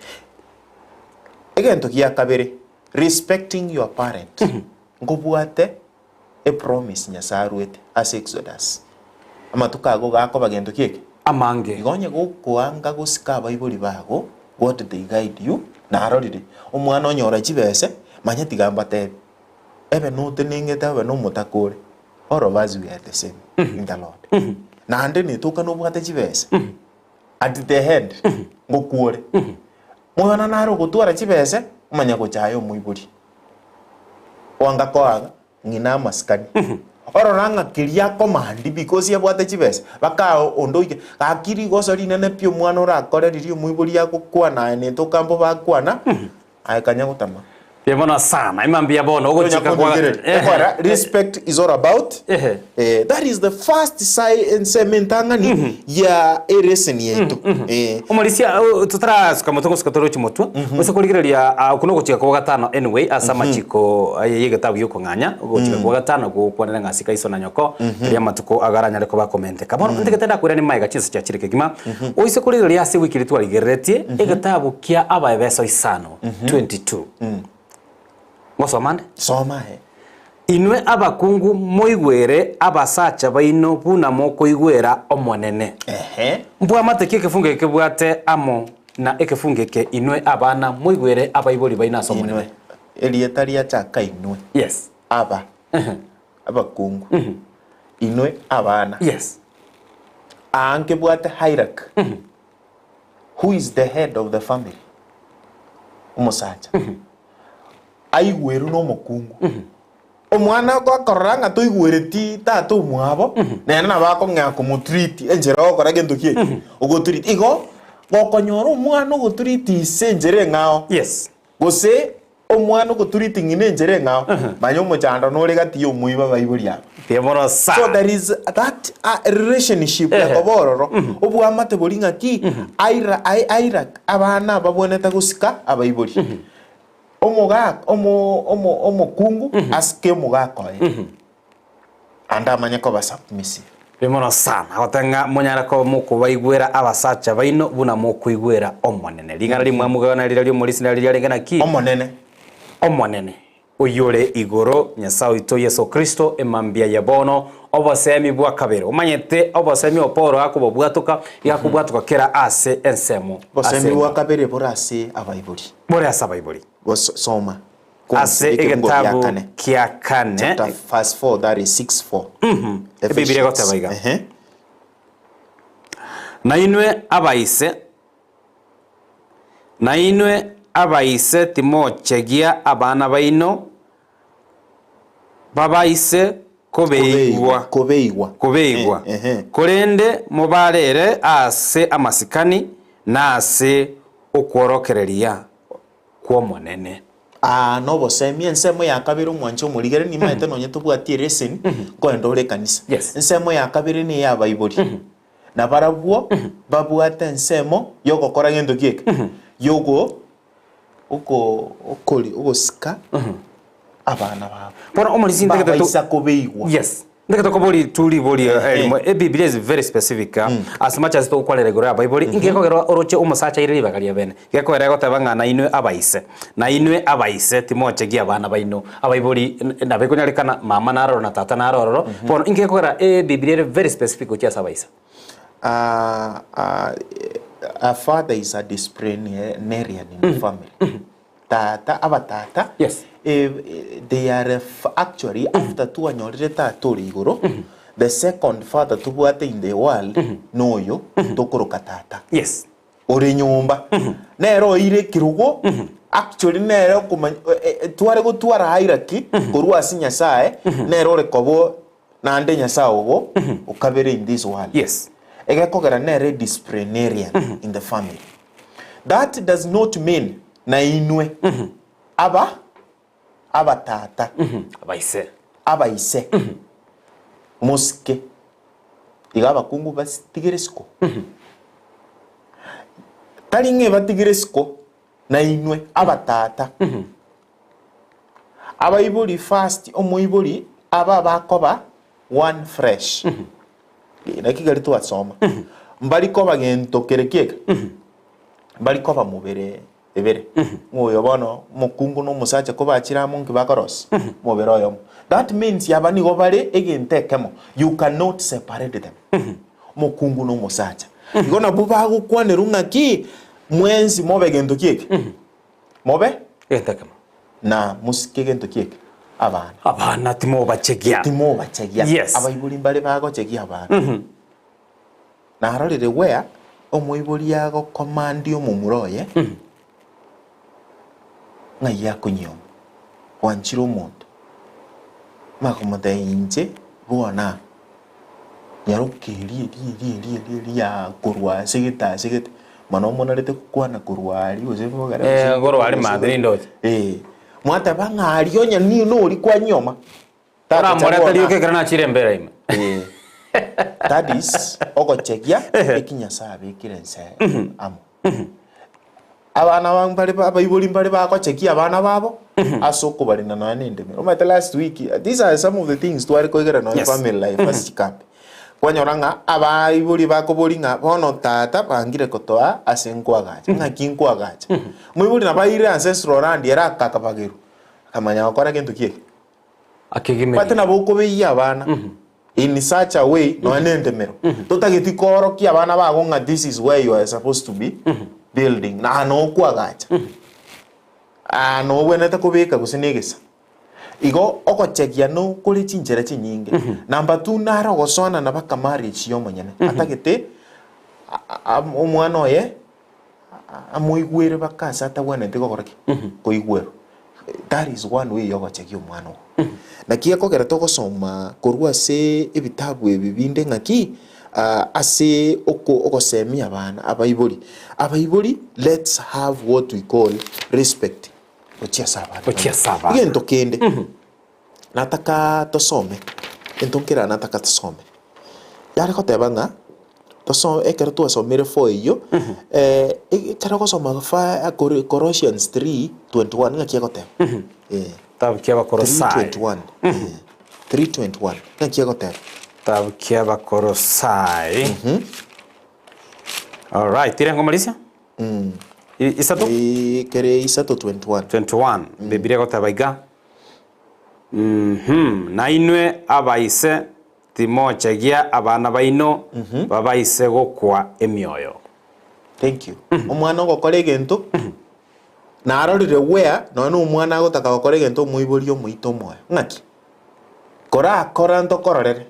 Egento gia kabere, respecting your parent, nkobwate epromise Nyasae aruete ase Exodus, amatuko ago gakoba gento ki eke?
Amange.
Igo onye gokoanga gosika abaibori bago, God they guide you, narorire, omwana onyora chibese, manya tiga mbatebi, ebe notenengete obe nomotaka ore, all of us we are the same in the Lord. Naende netoka nobwate chibesa, at the end, ngokwa ore. Moyona nare ogotwara chibese, omanya gochaya omoibori. Oanga koa ng'ina amasikani. Orora ng'a keria akomandi because abwate chibesa, baka onde oike, gaki rigoso rinene pi omwana orakore riria omoibori agokwana aye netoka mbobe akwana, aye kanya gotama.
Mbuya mono sana. Ima mbuya bono
Tonya
ogochika kwa
konyegereri.
Ehe.
Ekora, respect is all about.
Ehe.
Eh, that is the first sign ensemo entang'ani ya ereseni yaito. Eh.
Omorisia o- totarasuka motwe gosuka torochi motwe ose korigereria ah, okwo nogochika kwa gatano anyway ase amachiko aye y'egetabu gi'okong'anya ogochika kwa gatano gokwanera ng'a asika iso na nyoko erio amatuko agaranyare koba akomenteka bono ntagete ndakoiranie magega chinsa chiachire kegima oise korigereria ase ewiki eria twarigereretie egetabu kia Abaebeso isano 22 ngosoma nde
Soma aye.
Inwe abakungu moigwere abasacha baino buna mokoigwera Omonene.
Ehe.
Mbwamate ki ekefungo eke kebwate amo na ekefungo eke inwe abana moigwere abaibori baino ase
Inwe.
Omonene?
Erieta riachaka inwe.
Yes.
Aba. Abakungu. Inwe abana.
Yes.
Aa nkebwate hierarchy. Who is the head of the family? Omosacha. Aigwerwe nomokungu. Omwana gakorora ng'a toigwereti tata omwabo, nere nabo akong'ea komotreat enchera ogokora gento ki eke, ogotreat. Igo, gokonyora omwana ogotreat ise enchera eng'ao,
Yes.
gose Omwana ogoturiti ng'ina enchera eng'ao, manya omochando nore gati y'omoibo abaibori aba.
Mbuya mono
So
sana.
there is that relationship
Ehe.
ekoba ororo, obwamate boria ng'aki, aira ai aira abana babwenerete gosika abaibori. Omogaka omo omo omokungu asike omogaka oye. Ande amanye koba submissive.
Mbuya mono sana. Agoteba ng'a monyare koba mokobaigwera abasacha baino buna mokoigwera Omonene. Ring'ana rimwamu gana riria ri'omorisia nari riarenge naki?
Omonene.
Omonene, oyore igoro, Nyasae oito Yeso Kristo, emambia ya bono, obosemi bwa kabere. Omanyete obosemi obo Paulo akobobwatoka, iga akobwatoka kera ase ensemo ase
Obosemi bwa
engo.
kabere bore ase abaibori.
Bore ase abaibori.
Gos soma.
Ase
Ekefungo gia
egetabu
kane.
kia kane
Chapter verse 4 that is 6 4.
Ebibilia egoteba iga.
Ehe.
Na inwe abaise, na inwe abaise timochegia abana baino, babaise kobeigwa,
Kobeigwa.
kobeigwa,
Ehe.
korende mobarere ase amasikani na ase okworokereria kw'Omonene.
Aa nobosemi ensemo ya kabere omwanche omorigere nimaete nonye tobwati ereseni nkoenda ore ekanisa.
Yes.
Ensemo ya kabere ne eya abaibori. Na barabwo babwate ensemo yogokora gento ki eke? Yogo oko okori ogosika abana babo.
Bono omorisia ntagete tu
Mbabaisa kobeigwa.
Yes. Ntagete kobori tu ribori erimo. Ebibilia is very specific as much as togokwanera igoro ya abaibori, inki gekogera oroche omosacha aire ribaga ria bene? Gekogera egoteba ng'a nainwe abaise, nainwe abaise timochegia abana baino. Abaibori nabo ekonyarekana mama naro ororo na tata naro ororo, bono inki gekogera ebibilia ere very specific gochia ase abaise?
A father is a disciplinarian in the family. Tata, abatata,
Yes.
eh, they are f- actually after twanyorire tata ore igoro, the second father tobwate in the world noyo tokoroka tata.
Yes.
Ore nyomba nere oeire ekerogo actually nere okomanya eh, eh, tware gotwara hierarchy korwa ase Nyasaye nere ore koba naende Nyasaye ogo okabere in this world.
Yes.
Egekogera nere disciplinarian in the family. That does not mean nainwe aba abatata
Abaise.
abaise mosike iga abakungu batigere isiko tari ng'a ebatigere isiko nainwe abatata abaibori first omoibori aba bakoba one fresh naki gari twasoma. Mbari koba gento kere kieka, mbari koba mobere ebere. Ng'a oyo bono omokungu na omosacha kobachire amo nki bakorosia? Omobere oyomo. That means aba nigo bare egento ekemo, you cannot separate them. Omokungu na omosacha. Igo nabwo bagokwanerwa ng'aki, mwensi mobe gento ki eke? Mobe?
Egento ekemo.
Na mosike gento ki eke? Abana.
Abana timobachegia.
Timobachegia.
Yes.
Abaibori mbare bagochegia abana. Narorire where omoibori agokomandia omomura oye ng'ai akonyioma, gwanchire omonto, bakomotebia inche bono aa, nyaroka eria eria eria eria eria eria ya korwa ase gete ase gete, mana omonarete gokwana korwa aria gose bogere gose
Eh, korwa aria maate nindoche.
Eh, mwateba ng'a aria onye ni nori kwanyioma. Tata
Oramorete
bono
rioka ekero nachire embera ime.
Eh, that is ogochegia eki Nyasaye abekire ense amo. Abana ba mbare ba- abaibori mbare bagochegia abana babo ase okobarenda nonya na endemero. Omanyete last week, these are some of the things tware koigera nonya
Yes.
family life ase chikambi. Kwanyora ng'a abaibori bakobori ng'a bono tata bangire kotoa ase nkoagacha, ng'aki nkoagacha. Omoibori nabo aire ancestral land ere akakabagerwa, akamanya gokora gento ki eke.
Akegima
Omanyete nabo okobeyia abana in such a way nonya na endemero. Totageti koorokia abana bago ng'a this is where you are supposed to be building na aa okwagacha. Aa nobwenerete kobeka gose na egesa. Igo ogochegia nokore chinchera chinyinge. Number two nare ogosoanana baka marriage ya omonyene. Atagete omwana oye amoigwere baka ase atagwenereti gokora ki? Koigwerwa. That is one way yogochegia omwana oo. Naki ekogera togosoma korwa ase ebitabu ebi binde ng'aki, ase oko ogosemia abana abaibori. Abaibori let's have what we call respect gochia ase abana
Gochia ase abana.
Egento kende, nataka tosome, egento nkere nataka tosome, yare goteba ng'a toso ekero twasomire for eyio, ekero ogosoma fa kore Colossians 3:21 ng'aki egoteba? Eh,
Kitabu kia Abakolosai.
3:21, eh, 3:21 ng'aki egoteba?
Kitabu kia Abakolosai. Alright, tire nkomarisia? Isato?
Kere isato 21.
21, Biblia egoteba iga, Mhm, Nainwe abaise, timochegia abana baino babaise gokwa emioyo.
Thank you. Omwana ogokora egento, narorire where nonya na omwana agotaka gokora egento omoibori omoite omoyo. Ng'aki? Korakora ntokororere.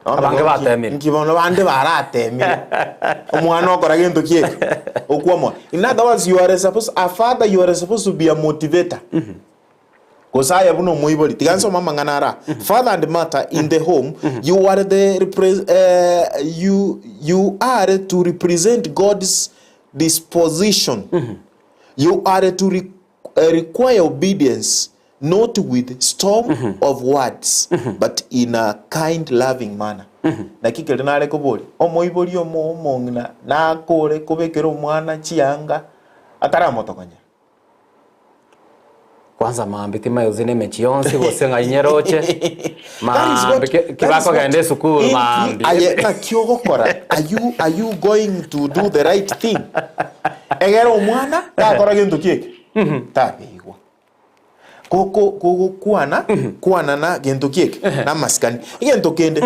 Bono
Abange
nki-
batemire.
Nki bono bande baratemire. Omwana okora gento ki eke? Okwa omoyo. In other words, you are supposed, a father you are supposed to be a motivator. Gose aye buna omoibori, tiga nsome amang'ana ara. Father and mother in the home, you are the repre- eh, you, you are to represent God's disposition. You are to re- require obedience not with storm of words, but in a kind loving manner. Naki keria nare koboria, omoibori omo omong'ina nakore kobekera omwana chianga ataramotokonyera?
Kwanza maambia timaiyozi na emechie yonsi gose ng'ai nyeroche,
That is
maambia
what-
ki
that is
kibakogenda
what-
esukuru
Inki
maambia.
aye naki ogokora? Are you, are you going to do the right thing? Egere omwana takora gento kieke tabeigwa. Goko gogokwana kwana na gento kieke na amasikani. Egento kende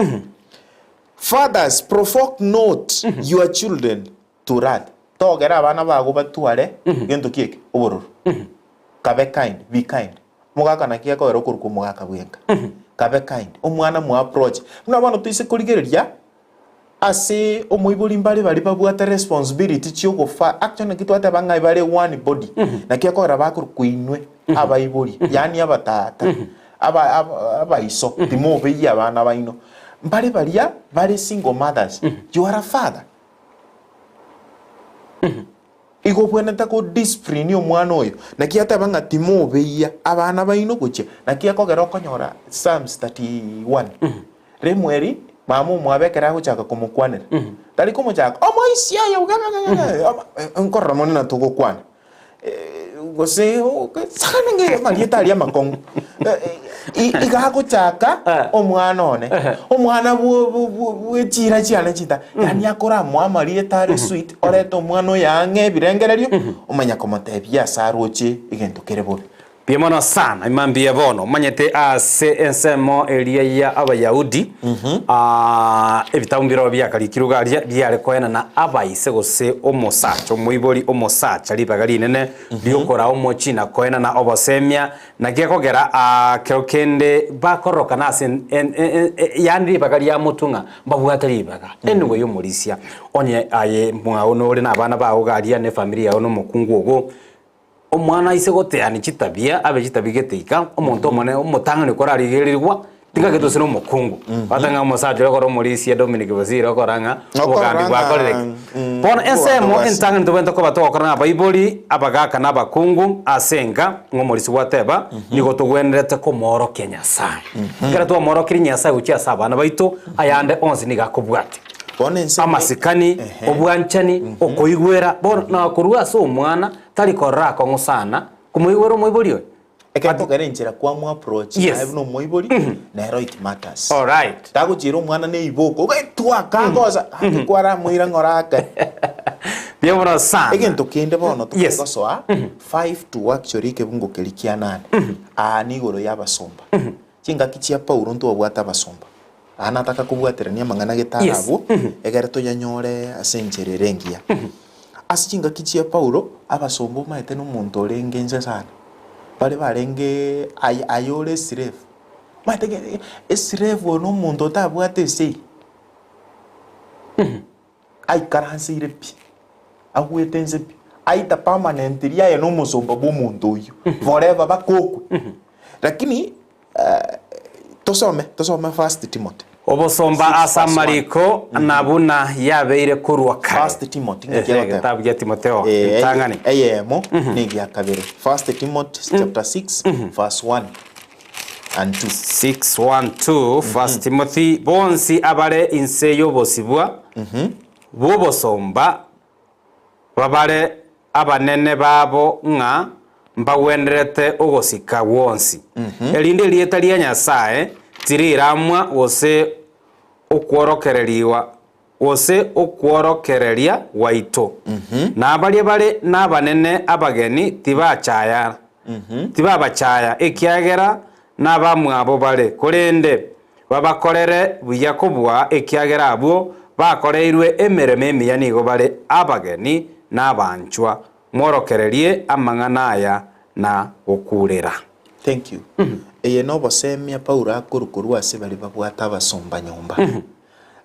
fathers provoke not your children to wrath. Togera abana bago batware gento kieke obororo. Kabe kind, be kind. Omogaka naki ekogera okorokwa omogaka bwenka. Kabe kind, omwana mwa approach. Buna bono toise korigereria ase omoibori mbare baria babwate responsibility chiogofa actually naki twateba ng'a bare one body. Naki ekogera bakorokwa inwe abaibori, yaani abatata, aba aba abaiso, timobeyia abana baino. Mbare baria bare single mothers, you are a father. Igo obwenerete ko discipline omwana oyo, naki ateba ng'a timobeyia abana baino gochia, naki ekogera okonyora Psalms 31, Lemueli mama omwabo ekero agochaka komokwanera, tari komochaka omoisia oyo gagagagaga, nkorora mono na togokwana. Gose sagane ng'a amarieta aria amakong'u. Iga agochaka omwana one, omwana bwe chiira chiane chita, yaani akoramoa amarieta are sweet, orete omwana oyo ang'e ebirengererio, omanya komotebia ase aroche egento kere bobe.
Mbuya mono sana, ima mbuya bono. Omanyete ase ensemo eria ya Abayahudi, ebitabu mbirobio biakarikirwe iga aria, biare koenana abaise gose omosacha, omoibori omosacha ribaga rinene riokoraa omochie na koenana obosemia, naki ekogera kero kende bakororokana ase yaani ribaga ria motwe ng'a mbabwate ribaga. Anyway omorisia, onye aye mwao nore na abana bao iga aria na efamiri yao na omokungu ogo, Omwana aise goteani chitabia, abe chitabia gete iga, omonto omonene omotang'ani okorarigererigwa, tingagete gose na omokungu. Gwateba ng'a omosacha oria okore omorisia Dominic Bosire okora ng'a obogambi bwakorire ki. Bono ensemo entang'ani tobwenerete koba togokora na abaibori, abagaka na abakungu ase enka, ng'a omorisia gwateba, nigo togwenerete komoorokia Nyasaye. Ekero twamoorokirie Nyasaye gochia ase abana baito, ayande onsi nigo akobwatia.
Bono ensemo
Amasikani,
Ehe.
obwanchani, okoigwera, bono na korwa ase omwana tari korora akong'u sana komoigwera omoibori oye.
Ekero tokera enchera kwamo approach
Yes.
naye buna omoibori nero it matters.
Alright.
Tagochiera omwana na eiboko ogaetwa kagosa gaki kwaramoira ng'ora ake.
Mbuya mono sana.
Egento kende bono
Yes.
togosoa 5 to actually ekebungo keria kia nane aa nigoro ya abasomba. Chingaki chia Paulo ntwabwate abasomba. Aa nataka kobwaterania amang'ana gete
Yes.
arabwo, egere toyanyore ase enchera ere engiya. Ase chingaki chia Paulo, abasomba omanyete na omonto orenge inse sana, bare barenge aye aye ore eslave. Omanyete ge eslave oyo na omonto otabwate esei, aikaranseire pi, agwete inse pi, aita permanently aye na omosomba bwa omonto oyio forever mpaka okwe. Lakini Tosome, tosome First Timothy.
Obosomba
6
ase
verse 1.
amariko na buna yabeire korwa kare.
First Timothy ng'aki
Ehe,
egoteba?
egetabu gia Timotheo
Eh,
entang'ani.
eyemo na egia kabere. First Timothy chapter 6 verse 1 and 2.
6, 1, 2, First Timothy, bonsi abare inse y'obosibwa bw'obosomba Babare abanene babo ng'a mbagwenerete ogosika gwonsi, erinde erieta ria Nyasae tiriramwa gose okworokererigwa gose okworokereria gwaito. Na baria bare nabanene abageni tibachaya tibabachaya, ekiagera nabamwabo bare, korende Babakorere buya kobua, ekiagera abwo bakoreirwe emeremo emiya nigo bare abageni na abanchwa. Mworokererie amang'ana aya na gokuurera.
Thank you. Eye nobosemia Paulo akorwa korwa ase baria babwate abasomba nyomba.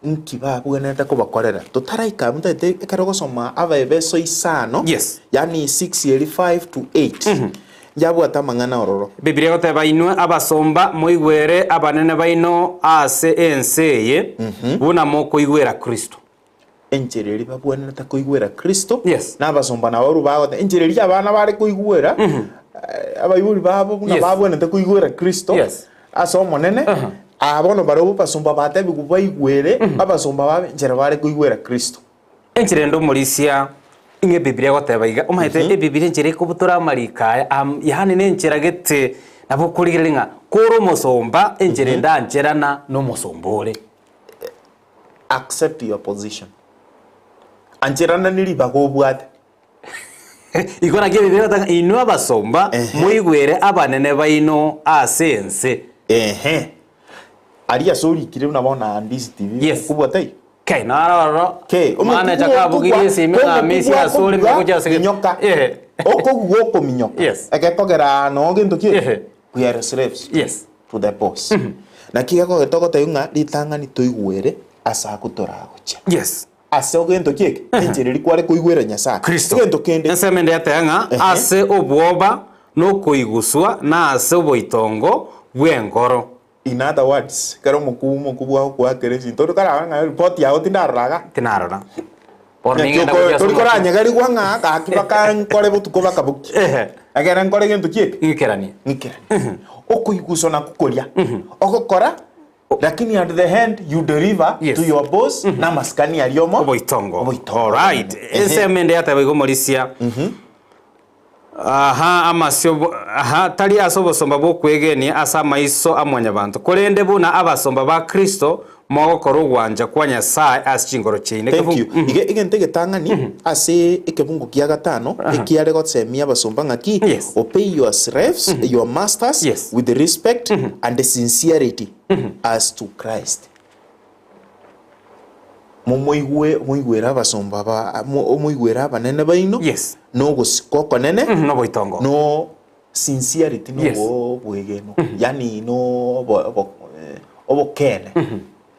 Nki babwenerete kobakorera? Totaraika abwo ntagete ekero ogosoma Abaefeso isano,
Yes.
yaani 6 eri 5 to 8, Yabwate amang'ana ororo.
Ebibilia egoteba, Inwe abasomba, moigwere abanene baino ase ense eye, buna mokoigwera Kristo.
Enchera eria babwenerete koigwera Kristo,
Yes.
na abasomba nabo barabwo bagoteba, enchera eria abana bare koigwera abaibori babo buna
Yes.
babwenerete koigwera Kristo
Yes.
ase Omonene, aa bono barabwo abasomba batebigwe baigwere abasomba babo enchera bare koigwera Kristo.
Enchera ende omorisia ng'a Ebibilia egoteba iga, omanyete Ebibilia enchera ekobutora amariko aya am yaani na enchera gete nabo okorigereria ng'a kore omosomba enchera ende ancherana na omosomba ore.
Accept your position. Ancherana ne ribaga obwate.
Igo naki Ebibilia egoteba ng'a inwe abasomba
Ehe.
moigwere abanene baino ase ense.
Ehe. Aria ase orikire buna bono Handisi TV,
Yes.
okobua taiyo?
Kei, naro ororo,
Kei,
manager kabugirie esimi ng'a misi ase ore mbe gochia ase
minyoka.
Ehe.
Okogwa okominyoka.
Yes.
Egekogera noo gento ki?
Ehe.
We are slaves
Yes.
to the boss. Naki gekogera togotebia ng'a ritang'ani toigwere ase akwo toragochia.
Yes.
Ase ogento ki eke? Enchera eria kware koigwera Nyasae.
Kristo.
Egento kende.
Ensemo ende yateba ng'a
Ehe.
ase obwoba nokoiguswa na ase oboitongo bw'enkoro.
In other words, ekero omokubu omokubu agokoakera ebinto, tori korora ng'a report yago tindarora iga.
Tinarora. Bono
Naki
ning'ende
oko-
gochia ase
tori
omochie.
koranyegerigwa ng'a gaki baka nkore botuko baka bokie.
Ehe.
Ekere nkore gento ki eke?
Ng'ikeranie.
Ng'ikeranie. Okoiguswa nakwo koria, ogokora, lakini at the end you deliver
Yes.
to your boss na amasikani aria omo
Oboitongo.
Oboitongo.
Alright.
Ehe.
Ensemo ende yateba igo omorisia. Aha, amasio bo, aha, tari ase obosomba bw'okwegenia ase amaiso a Mwanyabanto, korende buna abasomba ba Kristo, mogokora ogwancha kwa Nyasae ase chinkoro chiaino.
Thank you.
Ekefungu-
Iga egento egetang'ani ase ekebungu kia gatano ekiare gosemia abasomba ng'aki
Yes.
obey your slaves, your masters
Yes.
with respect and sincerity as to Christ. Momoigwe moigwere abasomba ba mo- moigwere abanene baino
Yes.
nogosika okonene
Noboitongo.
no sincerity
Yes.
nobo obwegenwa yaani no obo- obo- eh, obokene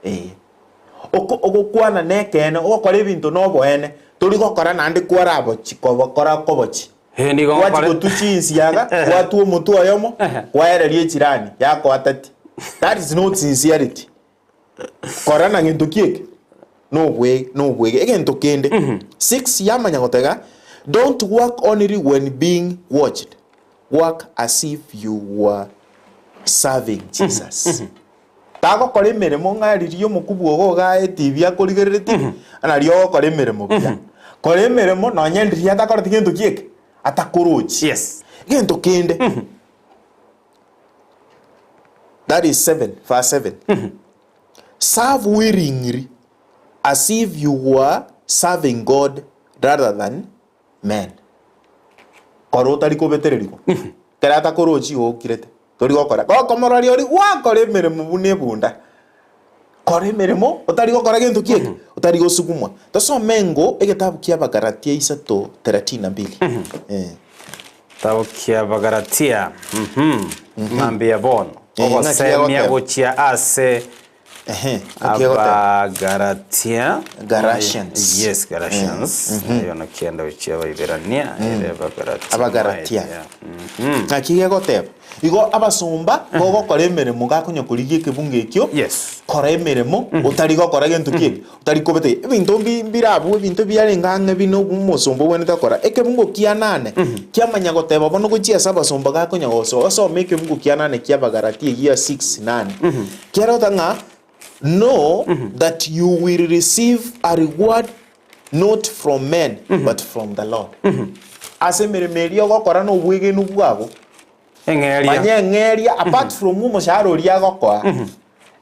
eh. Oko ogokwana na ekeene ogokora ebinto na oboene tori gokora naende kwarabochi kobokora kobochi.
Eh, nigo
Gwachi
ngokora-
gotwa chinsiaga gwatwa omotwe oyomo kwaereria echirani yakoatati that is not sincerity. Kora na gento ki eke? Nobwe nobwege. Egento kende. 6 yamanya gotega, Don't work only when being watched, work as if you were serving Jesus. Tagokora emeremo ng'a riria omokubwa ogo igaa etibi akorigereretie, nario ogokora emeremo buya. Kora emeremo nonye ndiria atakoreti gento ki eke? Atakorochi.
Yes.
Egento kende. That is 7, verse 7. Serve willingly as if you were serving God rather than men. Kora otari kobetererigwa. Kera atakorochi igo okirete. Tori gokora. Gokomororia ori gwakora emeremo buna ebunda. Kora emeremo otari gokora gento ki eke? Otari gosugumwa. Tosome engo egetabu kia Abagalatia isato thelathini na mbili. Eh.
Getabu kia Abagalatia, mhm, mambia bono,
Eh, ng'aki
ogosemia
egoteba.
gochia ase
Ehe, ng'aki egoteba.
Abagalatia.
Galatians.
Yes, Galatians. Eyo naki ende gochia Abaiberania, ere Abagalatia.
Abagalatia.
Yeah. Mhm.
Ng'aki gegoteba? Igo abasomba gogokora emeremo gakonya korigia ekebungo ekio,
Yes.
kora emeremo otari gokora gento ki eke, otari kobeta ebinto mbi mbire abwo ebinto biarenge ang'e buna omosomba obwenerete gokora. Ekebungo kia nane, kiamanya goteba bono gochia ase abasomba gakonya gosoa osome ekebungo kia nane kia Abagalatia egia 6 nane. Kiarota ng'a know that you will receive a reward not from men but from the Lord. Ase emeremo eria ogokora na obwegenu bwago,
Eng'eria.
manya eng'eria apart from omoshahara oria agokoa,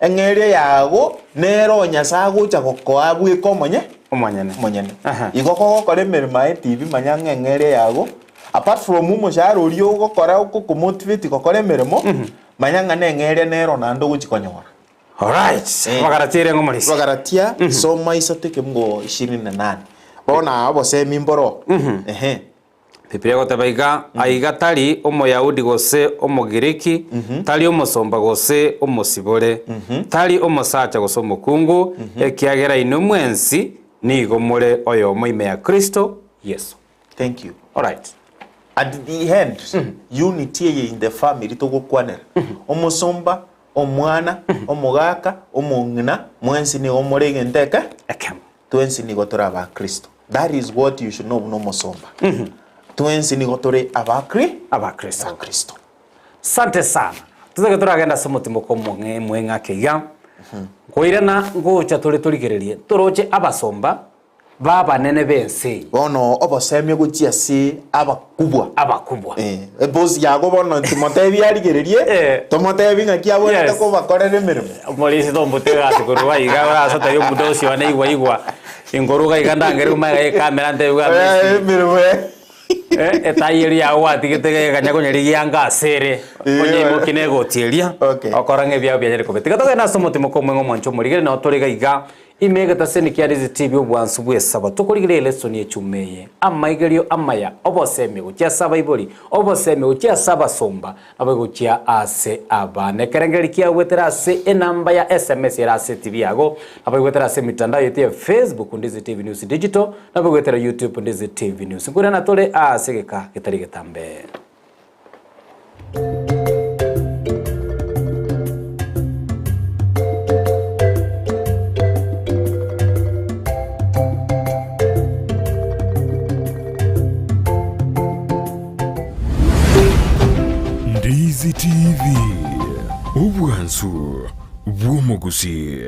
eng'eria yago nere o Nyasae agocha gokoa bweka omonye
Omonyene.
omonyene.
Aha.
Igo kogokora emeremo aye tibi manya ng'a eng'eria yago apart from omoshahara oria ogokora ogokomotivate gokora emeremo, manya ng'a neng'eria nero naende ogochi konyora.
Alright.
Eh.
Abagalatia ere ng'omorisia.
Abagalatia soma isato ekemungo ishirini na nane. Bono aa obosemi mboro. Ehe.
Biblia egoteba iga, Aiga tari Omoyahudi gose Omogiriki, tari omosomba gose omosibore, tari omosacha gose omokungu, ekiagera inwe mwensi nigo more oyomo ime ya Kristo Yeso.
Thank you.
Alright.
At the end, unity eye in the family togokwanera. Omosomba, omwana, omogaka, omong'ina, mwensi nigo more egento eke
Ekemo.
Twensi nigo tore abakristo. That is what you should know buna omosomba. Twensi nigo tore abakri
Abakristo.
abakristo.
Sante sana. Totake toragenda ase omotimoko omong'e mweng'ake iga. Nkoirana ngocha tore torigererie toroche abasomba b'abanene b'ense eye.
Bono obosemia gochia ase abakubwa.
Abakubwa.
Eh, ebosi yago bono timotebi arigererie,
Eh.
tomotebi ng'aki abwenerete
Yes.
kobakorera emeremo.
Omorisia tombote egasi korwa iga orase otebi omudosi one igwa igwa inkoruga iga ndangere omanye iga ekamera ntebi bwa
Eh,
Messi.
emeremo eh.
Eh, etai eria yago gwatigete iga ekanya konyarigia anga ase ere
Eh.
onyeimoki na egoti eria
Okay.
okora ng'a ebiago bianyare kobe. Tiga togende ase omotimoko omweng'e omwancho omorigere nao tore iga iga Ime egetaseni kia Rizi TV obwansu bw'esaba tokorigereria elesoni echuma eye, amaigerio amaya, obosemi gochia ase abaibori, obosemi gochia ase abasomba, nabo gochia ase abana. Ekerengererio kiagwetera ase enamba ya SMS ere ase TV yago, nabo egwetera ase emitandao yaito ya Facebook Ndizi TV News Digital, nabo egwetera YouTube Ndizi TV News. Nkoirana tore ase egeka getari getambe.
Ndizi TV, obwansu bw'omogusii.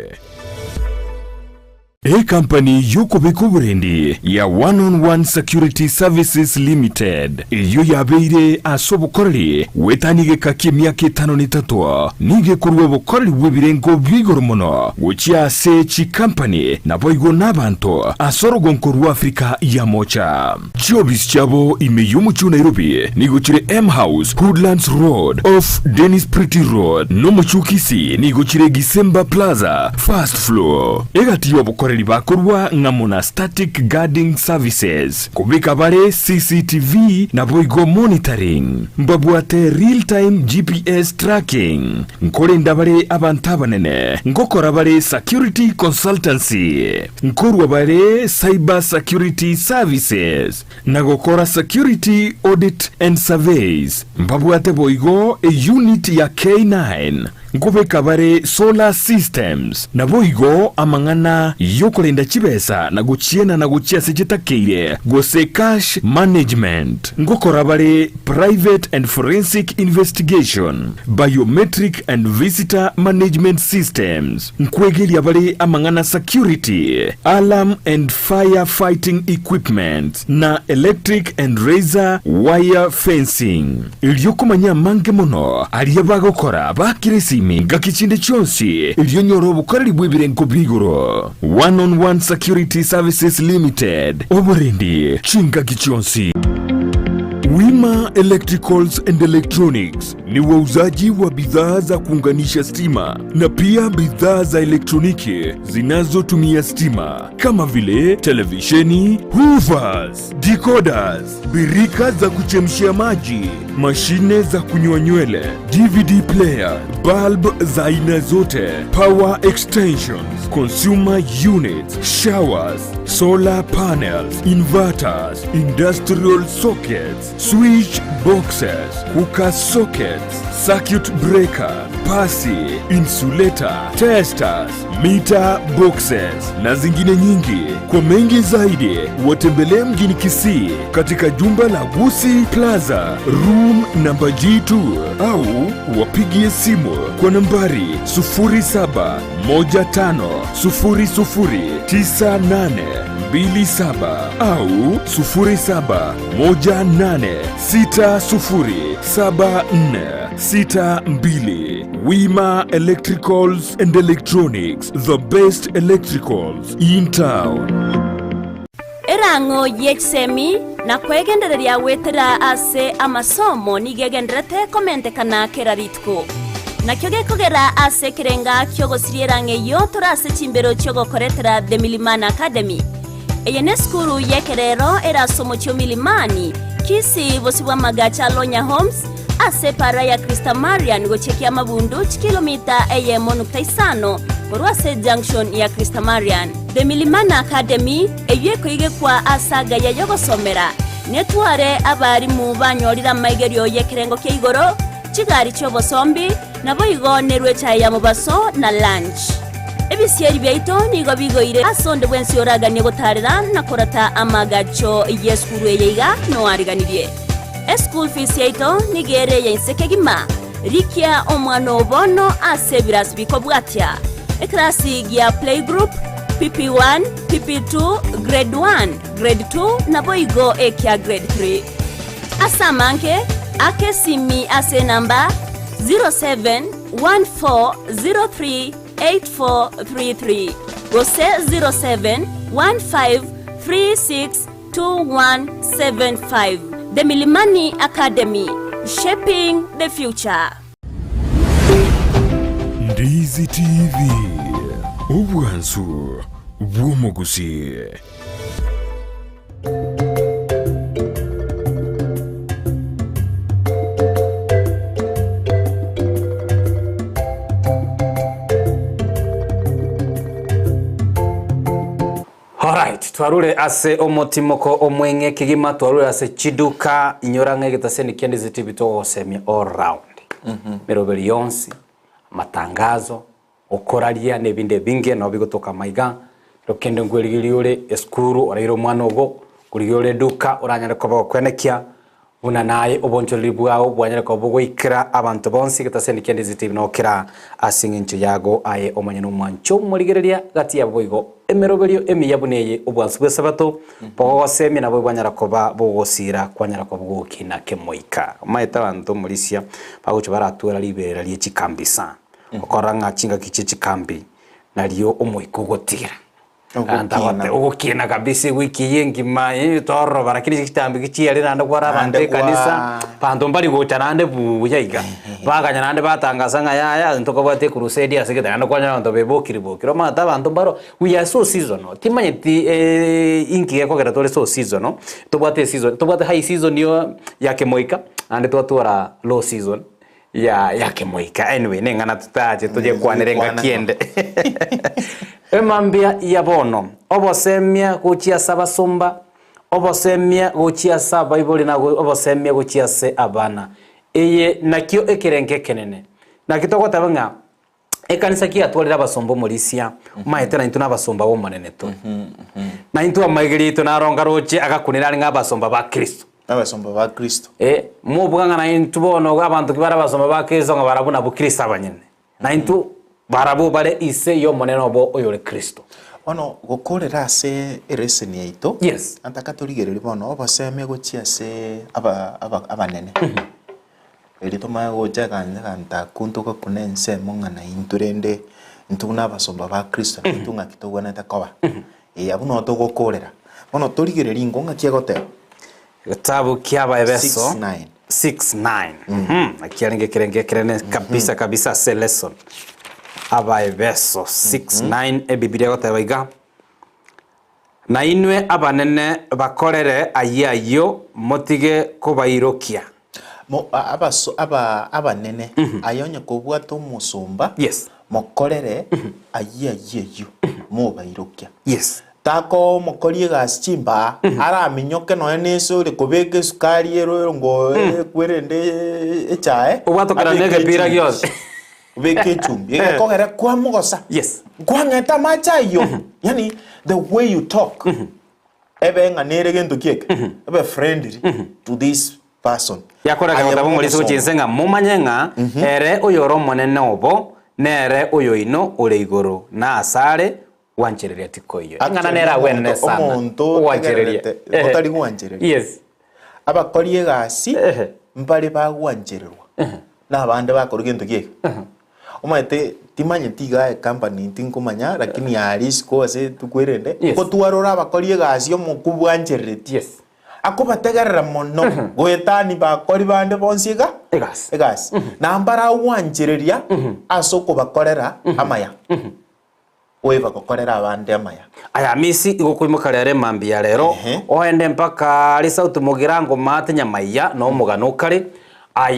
Ekampani y'okobeka oborendi ya One on One Security Services Limited, eyio yabeire ase obokoreri goetania egeka ki'emiaka etano na etato, nigo ekorua obokoreri bw'ebirengo bia igoro mono gochia ase chikampani naboigo nabanto ase orogonko rwa Africa ya Mocha. Chiobisi chiabo ime y'omochie o Nairobi nigo chire M House, Hoodlands Road, off Dennis Pretty Road, na omochie o Kisii nigo chire Gisemba Plaza, First Floor. Egati y'obokoreri bakorua ng'amo na Static Guarding Services, kobeka bare CCTV naboigo monitoring. Mbabwate real time GPS tracking. Nkorenda bare abanto abanene, ngokora bare security consultancy. Nkorua bare Cyber Security Services na gokora Security Audit and Surveys. Mbabwate boigo eunit ya K9, nkobeka bare Solar Systems, naboigo amang'ana yokorenda chibesa na gochienana gochia ase chitakeire gose Cash Management. Ngokora bare Private and Forensic Investigation, Biometric and Visitor Management Systems. Nkwegeria bare amang'ana security, alarm and fire fighting equipment, na electric and razor wire fencing. Erio komanya amange mono aria bagokora bakire esimi ngaki chinde chionsi erio onyore obokoreri bw'ebirengo bia igoro. One on One Security Services Limited, oborendi chingaki chionsi. Wima Electricals and Electronics ni wauzaji wa bidhaa za kuunganisha stima na pia bidhaa za elektroniki zinazotumia stima kama vile televisheni, hoovers, decoders, birika za kuchemshia maji, mashine za kunyoa nywele, DVD player, bulb za aina zote, power extensions, consumer units, showers, solar panels, inverters, industrial sockets, switch boxes, cooker sockets, circuit breaker, pasi, insulator, testers, meter boxes na zingine nyingi. Kwa mengi zaidi watembelee mjini Kisii katika jumba la Gusi Plaza room namba G2 au wapigie simu kwa nambari 0715009827 au 0718607462. Wima Electricals and Electronics, the best electricals in town.
Erang'o ye chisemi na kwegendereria goetera ase amasomo nigo egenderete komentekana kera rituko. Nakio gekogera ase ekerenga ki'ogosiria erang'o eyio tore ase chimbero chi'ogokoretera The Milimani Academy. Eye nesukuru y'ekerero ere ase omochie o Milimani, Kisii, bosio bw'amagacho a Lonya Homes, ase epara ya Christa Marian gochia Kiamabundu, chikilomita eyemo nukta isano korwa ase junction ya Christa Marian. The Milimani Academy, eyio ekoigekwa ase agaya y'ogosomera, netware abarimu banyorire amaigerio y'ekerengo kia igoro, chigari chi'obosombi, naboigo nerue echae ya mobaso na lunch. Ebisieri biaito nigo bigoire ase onde bwensi oraganie gotaarera na korata amaagacho y'esukuru eye iga noariganirie. Eschool fees yaito nigo ere eya inse kegima. Rikia omwana oo bono ase ebirasi bikobwatia, Ekerasi gia playgroup, PP1, PP2, Grade 1, Grade 2 naboigo ekia Grade 3. Ase amange, aka esimi ase enamba 0714038433 gose 0715362175. The Milimani Academy, shaping the future.
Ndizi TV, obwansu bw'omogusii.
Alright, twarure ase omotimoko omweng'e kegima, twarure ase chiduka, inyora ng'a egetaseni kia Ndizi TV togogosemia all round. Meroberi yonsi, amatangazo, Okoraria na ebinde ebinge nao bigotoka amaiga, ekero kende nkwerigeria ore esukuru oraire omwana ogo, nkorigia ore eduka oranyare koba gokwenekia buna naye obonchoreri bwao bwanyare koba bogoikera abanto bonsi egetaseni kende ase etibi nao kera ase eng'encho yago aye omonyene omwanche omorigereria gati yabo boigo. Emeroberio emiya buna eye obwansu bw'Esabato bogogosemia nabo bwanyara koba bogosira kwanyara koba gokina kemoika. Omanyete abanto omorisia bagochia baratwera riberera rie chikambi sana. Okorora ng'a chingaki chie chikambi nario omoika ogotigera. Abanto
Ogokina.
agote ogokina kabisa ewiki eye engima eh tororoba lakini chitambi gichiare naende kwara abanto
Naende
ekanisa,
kwaa.
abanto mbari gocha naende buya iga. Baganya naende batangasa ng'a yaya ntokobwate ecrusade ase egete naende kwanyora abanto bebokire bokire. Omanyete abanto mbaro we are so seasonal, timanyeti inki gekogera tore so seasonal, tobwate eseason tobwate high season yo ya kemoika, naende twatwara low season ya ya kemoika. Anyway, neng'ana totache toyekwanere engaki ende. Emambia ya bono, obosemia gochia ase abasomba, obosemia gochia ase abaibori na obosemia gochia ase abana. Eye nakio ekerengo ekenene. Naki togoteba ng'a ekanisa ki yatwarire abasomba omorisia, omanyete naintwe nabasomba b'Omonene tore. Naintwe amaigerio aito naro ngaroche agakunera are ng'a abasomba ba Kristo.
Abasomba ba Kristo.
Eh, mobua ng'a naintwe bono iga abanto ki bare abasomba ba Kristo ng'a barabwo nabwo Kristo abanyene. Naintwe barabwo bare ise y'Omonene obo oyore Kristo.
Bono gokorera ase ereseni yaito,
Yes.
nataka torigererie bono obosemi gochia ase aba aba abanene. Erio tomanye gocha eganja egento akwo ntogakuna ensemo ng'a naintwe rende intwe buna abasomba ba Kristo naintwe ng'aki togwenerete koba. Ee abwo noo togokorera. Bono torigererie ingo ng'aki egoteba.
Egetabu kia Abaefeso
6:9.
6:9. Mhm, naki arenge ekerengo ekerene kabisa kabisa ase lesson. Abaefeso 6:9 Ebibilia egoteba iga, Na inwe abanene bakorere ayio ayio, motige kobairokia.
Mo- a- abaso- aba- abanene aye onye kobwate omosomba
Yes.
mokorere ayio ayio ayio mobairokia.
Yes.
Takomokori egasi chimbaa, araminyoke nonya na ase ore kobeka esukari ere ngo ekwerende echae,
Obwatokana
abeke
negepira
echumbi.
gionsi.
Obeke echumbi, egekogera kwamogosa,
Yes.
nkwang'ete amache ayio, yaani the way you talk, ebe ng'a nere gento ki eke, ebe friendly to this person.
Yakoreka
Aye
goteba omorisia gochia
omosomba.
inse ng'a momanye ng'a ere oyore omonene obo nere oyoino ore igoro, na asare gwanchereria tikoiyo. Eng'ana
Actually,
nere agwenene
omonto-
sana.
omonto
Ogwanchereria.
otegererete,
Ehe.
otari gwanchereria.
Yes.
Abakori egasi
Ehe.
mbare bagwanchererwa na abande bakorwa gento kieke. Omanyete timanyeti iga ecompany tinkomanya lakini aria isiko ase tokwerende,
Yes.
ngotwarora abakori egasi omokobwancherereti.
Yes.
Akobategerera mono goetania bakori bande bonsi iga
Egasi.
egasi. Na mbaragwanchereria ase okobakorera amaya. Oeba gokorera abande amaya.
Aya Amisi igo okoimoka rero emambia ya rero,
Ehe.
oende mpaka aria South Mugirango maate Nyamaiya na omogano okare,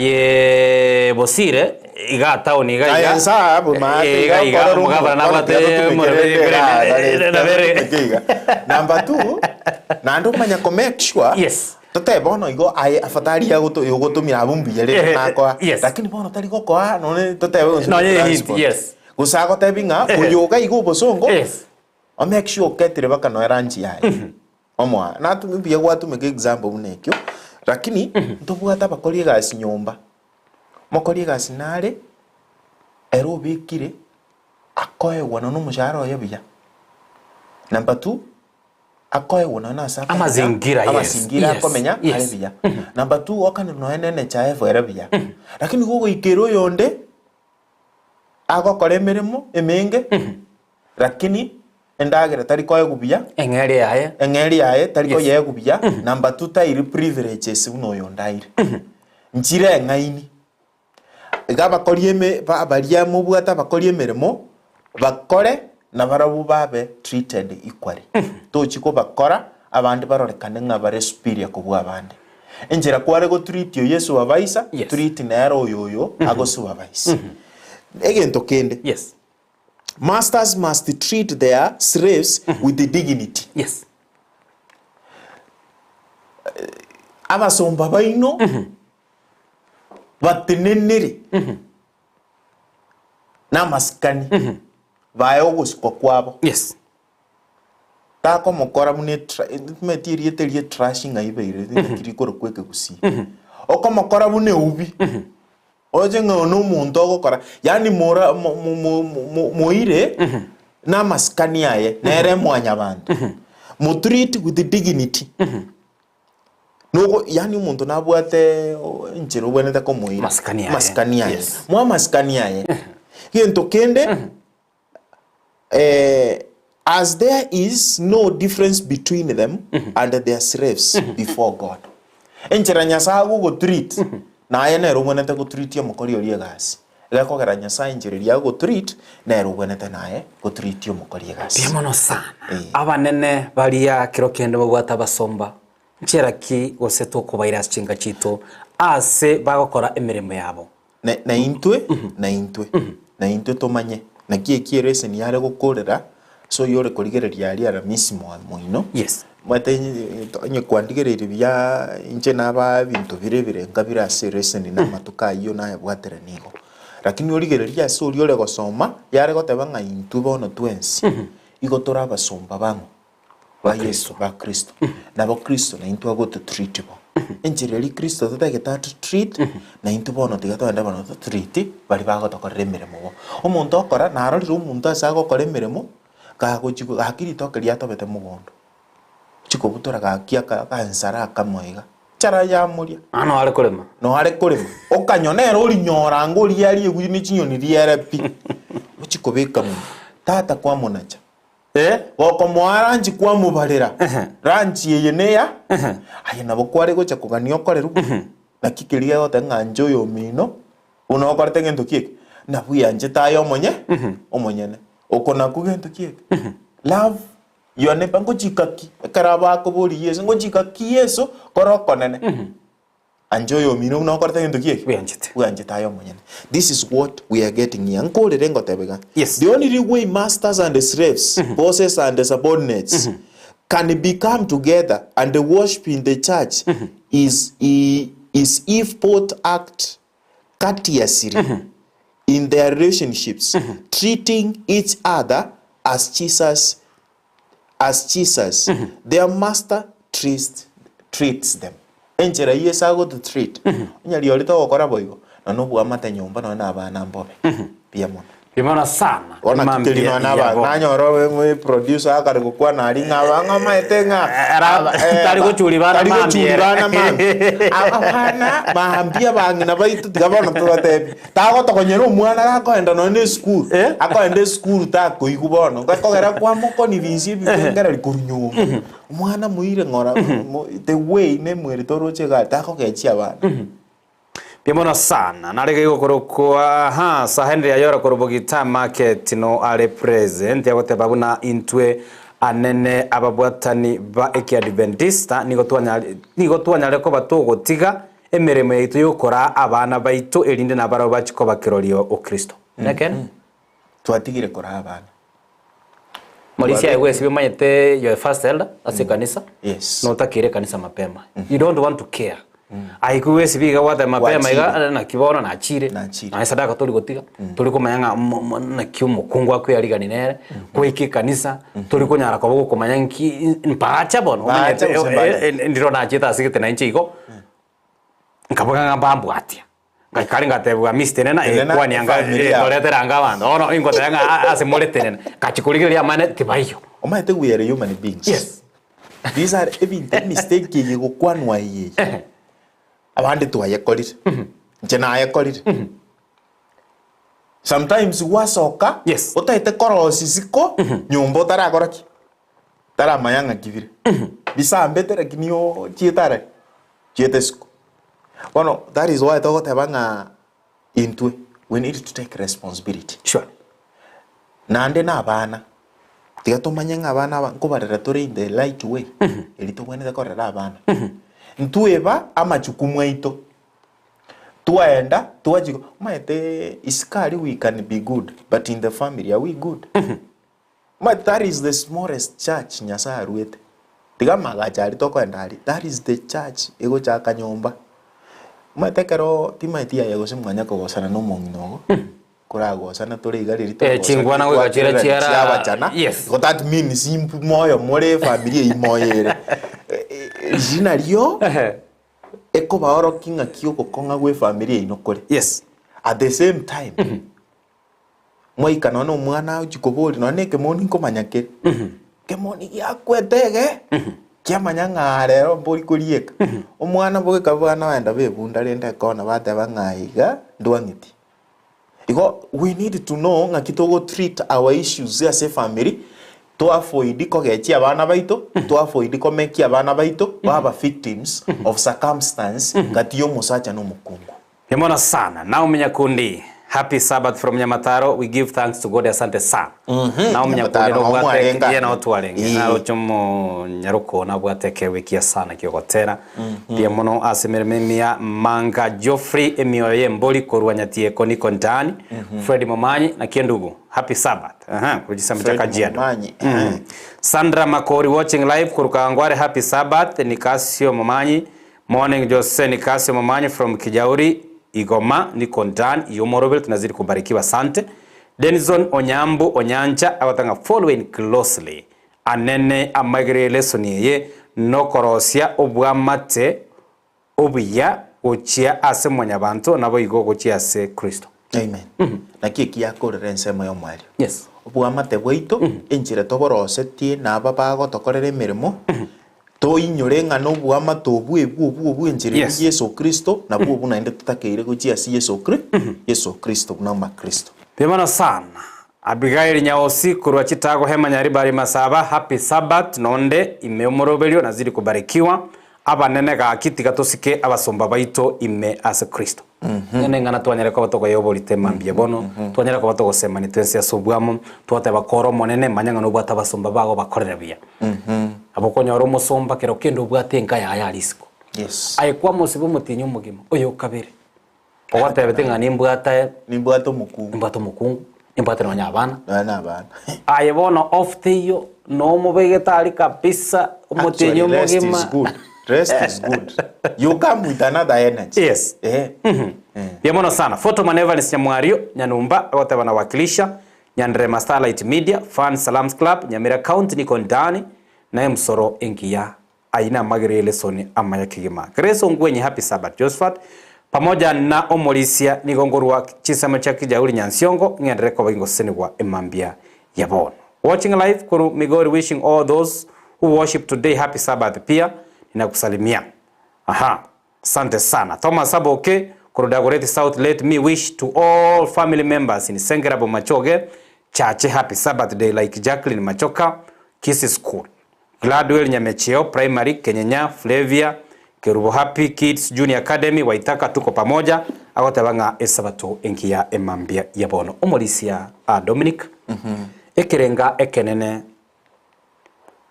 aye Bosire iga town iga
Aye
iga,
nsa abwo maate
iga iga
okorora
omogabana
omo-
nabwate
bono tiga totumeke rende iga,
omoroberi
tiga totumeke iga. Number two, naende omanye ko make sure,
Yes.
totebe bono igo aye afadhali yagoto yogotomia abwo mbuya rende
Ehe,
nakoa,
yes.
lakini bono tari gokoa nonye totebe gose
Nonye hint,
transport.
yes.
Gose agotebi ng'a oyo iga iga obosongo,
Yes.
o make sure oketire mpaka noe lunch yaye. Omoa. Natumi mbuya gwatumeka example buna ekio, lakini ntobwate abakori egasi nyomba. Mokori egasi nare, ere obekire, akoegwa nonya omoshahara oye buya. Number two, akoegwa nonya ase akomenya,
Amazingira, yes,
amazingira
yes,
akomenya
yes.
are buya. Number two, okanire nonya na NHIF ere buya. Lakini gogoikera oyonde, Agokora emeremo emenge, lakini endagera tari koegwa buya,
Eng'eria yaye.
eng'eria yaye tari
Yes.
koyeegwa buya, number two tairi privileges buna oyonde aire. Nchire eng'aini. Iga abakori eme ba baria mobwate abakori emeremo, bakore nabarabwo babe treated equally. Tochi kobakora abande barorekane ng'a bare superior kobua abande. Enchera kware go treat oyo esupervisor,
Yes.
treat nere oyo oyo ago supervise. Egento kende,
Yes.
masters must treat their slaves with dignity.
Yes.
Abasomba baino batenenere namasikani bae ogosikwa kwabo.
Yes.
Takomokora buna etra omanyete erieta eria etrash ng'a ibeire naki rikorokwa ekegusii. Okomokora buna eubi, oche ng'a oyo na omonto ogokora yaani mora mo- mo- mo- mo- moire. Namasikani aye nere mwanyabanto. Motreat with dignity. Nogo yaani omonto nabwate enchera obwenerete komoira.
Masikani aye.
Masikani aye.
Yes.
Moe amasikani aye. Gento kende as there is no difference between them and their slaves before God. Enchera Nyasaye agogotreat, naye nere obwenerete gotreat omokori oria egasi. Gekogera Nyasaye enchera eria agotreat, nere obwenerete naye gotreat omokori egasi.
Mbuya mono sana.
Eh.
Abanene baria kero kende babwate abasomba, nchera ki gose tokobaira ase chinka chiaito ase bagokora emeremo yabo?
Na na intwe, na intwe, na intwe tomanye naki eki ereseni yare gokorera ase oyio ore korigereria aria Aramisi moa moino.
Yes.
Omanyete onye kwandigereirie buya inche naba ebinto bire ebirenga bire ase ereseni na amatuko ayio nayabwatire nigo. Lakini origererie ase oria ore gosoma, yare goteba ng'a intwe bono twensi, igo tore abasomba bang'o? Ba Yeso, ba Kristo. Nabo Kristo naintwe agototreat bo. Enchera eria Kristo totagete atotreat, naintwe bono tiga togende bono totreat baria bagotokorera emeremo bo. Omonto okora, narorire omonto ase agokora emeremo, kagochi gaki ritoke riatobete mogondo, ochia kobutora gaki aka akansara akamo iga, nchara yamoria.
Nonya are korema.
Nonya are korema, okanywa nere orinyora ango oria ariegwe ne chinyoni riere pi, ochia kobeka monwe, tata kwamonacha. Gokomoa ranchi kwamobarera, ranchi eye neya, aye nabo kware gocha kogania okorerwe. Naki keria gegoteba ng'a inche oyomino, buna okorete gento ki eke, nabweanchete aye omonye, omonyene. Oko nakwo gento ki eke? Love your neighbour, ngochika ki? Ekero abakoboria Yeso, ngochika ki Yeso kore okonene? Ancha oyomino buna okorete gento ki eke?
Bweanchete.
Bweanchete aye omonyene. This is what we are getting here. Nkorere ngoteba iga.
Yes.
The only way masters and slaves, bosses and subordinates can become together and worship in the church is, is if both act courteously in their relationships, treating each other as Jesus as Jesus, their master treats, treats them. Enchera Yeso agototreat, onye riori togokora boigo, na nobwamate nyomba nonya na abana mbobe. Mbuya mono.
Mbuya mono sana.
Bono
Mambia
teri nonya na
ya
aba-
bono.
nanyora obe producer akare gokwana aria ng'a aba ng'a omanyete ng'a
Era-
aba- eh,
tari
aba-
gochuri bana
tari
mambia
gochuri
ere.
bana mambia. Aba bana mambia abang'ina baito tiga bono tobatebi. Tagotokonyera omwana gakoenda nonya na esukuru,
Eh?
akoenda esukuru takoigwa bono, gekogera kwamoconvince ebirengererio korwa nyomba. Omwana moire ng'ora mo the way nemweri toroche igaa takogechia abana.
Mbuya mono sana. Nare iga igokorokwa aha Sir Henry Ayora korwa Bogita Market no are present agoteba buna intwe anene ababwatani ba ekiadventista nigo twanyare nigo twanyare koba togotiga Emeremo yaito y'okoraa abana baito erinde nabarabwo bachie koba kirori o Kristo. Nekeene?
Twatigire koraa abana.
Morisia aye bwesibie omanyete you're a first elder ase ekanisa,
Yes.
notakeire ekanisa mapema. You don't want to care. Aye kwesibia iga gwateba mapema iga
Gwachire.
naki bono nachire.
Nachire.
Naye sadaka tori gotiga, tori komanya ng'a mo- mo naki omokungu akoearigani nere, goika ekanisa, tori konyara koba gokomanya nki mpacha bono,
Mpacha
omanyete
gose mbacha.
ndiro nachete ase egete nainche igo. Nkaboka ng'a mbambwatia, ngaika aria ngatebigwa miss tenena eh,
Tenena,
kwani anga
efamiri
eh,
yao.
toretera anga abanto. Bono ingoteba ng'a a- ase more tenena, ngachia korigereria amane tibaiyo.
Omanyete we are human beings.
Yes.
These are ebinto emistake eye egokwanwa eye eye. Abande twayekorire. Inche nayekorire. Sometimes gwasoka,
Yes.
otagete korosia isiko, nyomba otarakora ki? Taramanya ng'aki bire. Bisambete lakini ochiete are, chiete isiko. Bono that is why togoteba ng'a intwe we need to take responsibility.
Sure.
Naende na abana, tiga tomanye ng'a abana aba nkobarera tore in the right way, eri tobwenerete korera abana. Ntweba amachukumu aito, twaenda twachia omanyete isiko aria we can be good but in the family are we good? Omanyete that is the smallest church Nyasaye aruete. Tiga amagacho aria tokoenda aria, that is the church egochaka nyomba. Omanyete ekero timanyeti yaya gose mwanya kogosana na omong'ina ogo, koragosana tore iga riria
Eh, chingwana goika chire
twakererania
chiara-
chiabachana,
Yes.
igo that means impu moyo more efamiri eywo moyo ere. Riria nario
Ehe.
ekobaorokia ng'aki ogokong'a gwa efamiri yaino kore.
Yes.
At the same time. Mwaika nonya na omwana agochia koboria nonya na ekemoni nkomanya kere, ekemoni giakwete ege, kiamanya ng'a rero mbori korieka. Omwana bogeka abana baenda bebunda rende ekona bateba ng'a iga ndwang'iti. Igo we need to know ng'aki togo treat our issues ase efamiri, to avoid kogechia abana baito, to avoid komekia abana baito baba victims of circumstance gati ya omosacha na omokungu.
Nimuno sana. Naomi Nyakundi, Happy Sabbath from Nyamataro, we give thanks to God asante sana. Naomi Nyakundi
Nyamataro nao
nobwate
mwarenge
ye nao
ande.
twarenge.
Ee.
Naroche omonyaroka oo nabwate ekeegwa ekiya sana kiogotera. Mbuya mono ase emeremo emiya Manga Geoffrey emioyo y'embori korwa Nyatieko Niko Ndani. Fred Momanyi naki endugu. Happy Sabbath. Aha, korwa chisemo chia
Fred
Kajiado.
Momanyi, ehe.
Sandra Makori watching live korwa Kawangware Happy Sabbath. Nicasio Momanyi Morning Jose Nicasio Momanyi from Kijauri Igoma niko ndani yomoroberi tunazidi kubarikiwa asante Denison Onyambu Onyancha agoteba ng'a following closely anene amagere ye lesson eye nokorosia obwamate obuya gochia ase mwanyabanto naboigo gochia ase Kristo.
Amen. Naki eki yakorire ensemo y'omoerio.
Yes.
Obwamate bwaito, enchera toborosetie na aba bagotokorera emeremo, Toinyore ng'a noboamate obwo ebwo obwo obwo enchera
Yes.
eri Yeso Kristo, nabwo obwo naende totakeire gochia ase Yeso Kri Yeso Kristo buna Amakristo.
Mbuya mono sana. Abigail Nyaosi korwa Chitago Hema Nyaribari Masaba happy Sabbath nonde ime omoroberio nazidi kubarikiwa abanene gaki tiga tosike abasomba baito ime ase Kristo. Ng'ana eng'ana twanyare koba tokoyoborita mambia bono twanyare koba togosemania twensi ase obwamo twateba kore omonene manya ng'a nobwate abasomba bago bakorere buya. Nabo okonyora omosomba kero kende obwate enka yaye aria isiko.
Yes.
Aye kwamosiba omotienyi omogima, oyo okabere, ogotebete ng'a nimbwate
Nimbwate omokungu.
nimbwate omokungu, nimbwate nonya abana.
Nonya na abana.
Aye bono off teiyo, nomobegete aria kabisa, omotienyi
Actually, rest
omogima.
is good. Rest is good. You come with another energy.
Yes.
Eh.
Mbuya mono sana. Photoman Evans Nyamwario, Nyanumba, agoteba nawakilisha Nyanderema Starlight Media, Fun Salams Club, Nyamira County niko ndani, naye msoro engiya ayio namagere ye lesson amaya kegima. Grace Ongwenyi Happy Sabbath Josphat pamoja na omorisia nigo ngorwa chinsemo chia Kijauri Nyansiongo ng'enderere koba ingosesenigwa emambia ya bono. Watching live korwa Migori wishing all those who worship today happy Sabbath pia ninakusalimia. Aha. Asante sana. Thomas Aboke korwa Dagoretti South let me wish to all family members in Sengera Bomachoge Chache happy Sabbath day like Jacqueline Machoka Kisii School Gladwell Nyamecheo Primary Kenyenya Flavia Kerubo Happy Kids Junior Academy Waithaka tuko pamoja agoteba ng'a esabato engiya emambia ya bono omorisia a Dominic ekerenga ekenene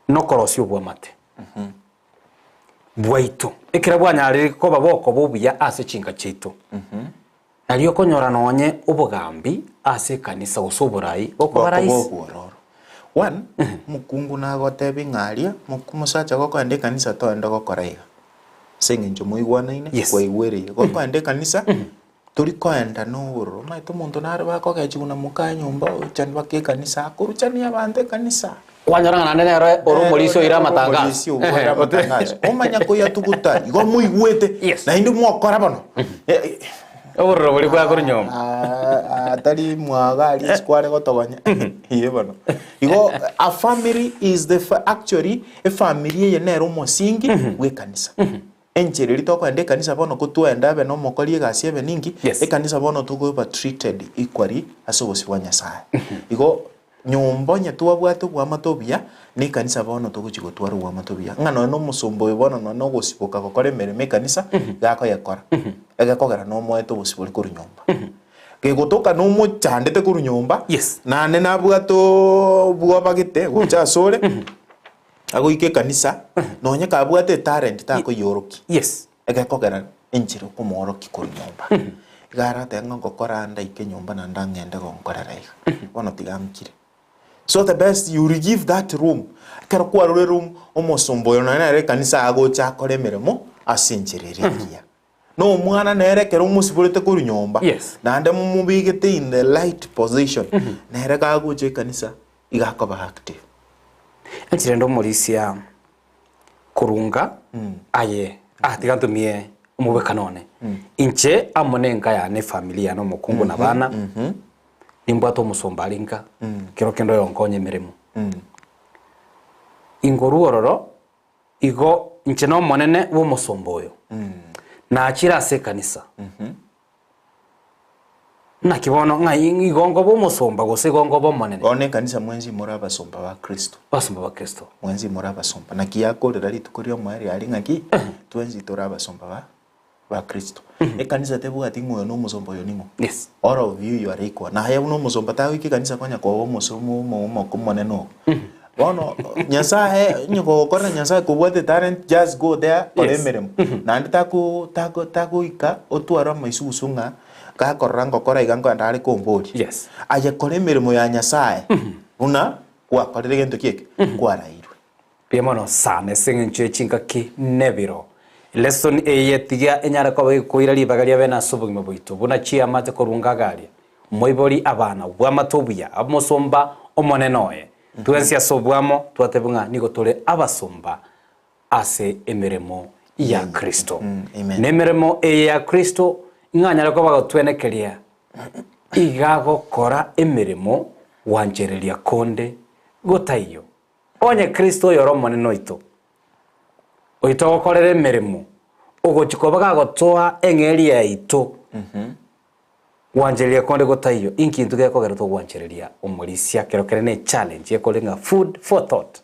nokorosia obwamate. Bwaito, ekero bwanyarire koba bokoba obuya ase chinka chiaito, nario okonyora nonye obogambi ase ekanisa gose oborai bokoba
Bokoba
rahisi.
obwororo. One, omokungu nagotebi ng'a aria, moku mosacha gokoenda ekanisa toende gokora iga. Ase eng'encho moigwanaine,
Yes.
kwaigwereire. Gokoenda ekanisa, tori koenda na obororo. Omanyete omonto nare bakogechigwa na moka nyomba ocha mpaka ekanisa, akoruchania abanto ekanisa.
Kwanyora ng'a naende nere ore omorisia oire amatangazo.
Omorisia oire amatangazo. Omanya koyatuguta igo moigwete,
Yes.
naende mwokora bono.
Obororo boria bwakorwa nyomba.
Ah, ah, tari mwaga aria isiko are gotogonya. Iye bono. Igo a family is the fa actually efamiri eye nere omosingi bw'ekanisa. Enchera eria tokoenda ekanisa bono ko twenda ebe nomokori egasi ebe ninki,
Yes.
ekanisa bono tokoba treated equally ase obosio bwa Nyasaye. Igo nyomba onye twabwate oboamate obuya, na ekanisa bono togochia gotwara oboamate obuya. Ng'a nonye na omosomba oyo bono nonye na ogosiboka gokora emeremo ekanisa, iga akoyekora. Egekogera nomoete obosibore korwa nyomba. Gegotoka nomochandete korwa nyomba,
Yes.
naende nabwate obwoba gete gocha asore, Agoika ekanisa, nonye kabwate etalent takoyiorokia.
Yes.
Egekogera enchera okomoorokia korwa nyomba. Iga aratebe ng'a ngokora ndaike nyomba naende ang'ende gonkorera iga. Bono tiga nkire. So the best you will give that room. Ekero kwarure room, omosomba oyo nonye nere ekanisa agocha akore emeremo ase enchera ere engiya. Na omwana nere ekero omosiborete korwa nyomba,
Yes.
naende momobegete in the right position, nere gagocha ekanisa iga akoba active.
Inche rende omorisia korunga aye ah tiga ntumie omobwekano one. Inche amo na enka yane efamiri yane omokungu na abana. Nimbwate omosomba are nka, kero kende oyonkonya emeremo. Inkorwa ororo, igo inche nomonene bw'omosomba oyo. Nachire ase ekanisa. Naki bono ng'ai igo nkoba omosomba gose igo nkoba omonene?
Bono ekanisa mwensi more abasomba ba Kristo.
Abasomba ba Kristo.
Mwensi more abasomba. Naki yakorera rituko ri'omoerio aria ng'aki? Twensi tore abasomba ba ba Kristo. Ekanisa tebwati ng'a oyo nomosomba oyo ning'o.
Yes.
All of you you are equal. Naye buna omosomba tagoika ekanisa konya koba omosomo omo omoko omonene oo. Bono Nyasaye onye kogokorera Nyasaye kobwate etalent just go there kora
Yes.
emeremo. Naende tako tako tagoika otware amaisugusu ng'a gakorora ngokora iga nkoenda are komboria.
Yes.
Aye kora emeremo ya Nyasaye buna gwakorire gento ki eke? Kwarairwe.
Mbuya mono sana ase eng'encho ye chingaki nebiro. Lesson eye tiga enyare koba egokoira ribaga ria bene ase obogima bwaito buna chiamate korwa ngaga aria. Omoibori abana, obwamate obuya, omosomba omonene oye. Twensi ase obwamo twatebwa ng'a nigo tore abasomba ase emeremo ya Kristo.
Amen.
Na emeremo eye ya Kristo ng'a anyare koba gotwenekeria iga agokora emeremo gwanchereria konde gotaiyo. Onye Kristo oyore Omonene oito, oyio togokorera emeremo, ogochia koba gagotoa eng'eria yaito, gwanchereria konde gotaiyo, inki intwe gekogera togwanchereria omorisia kero kere ne echallenge ekore ng'a food for thought,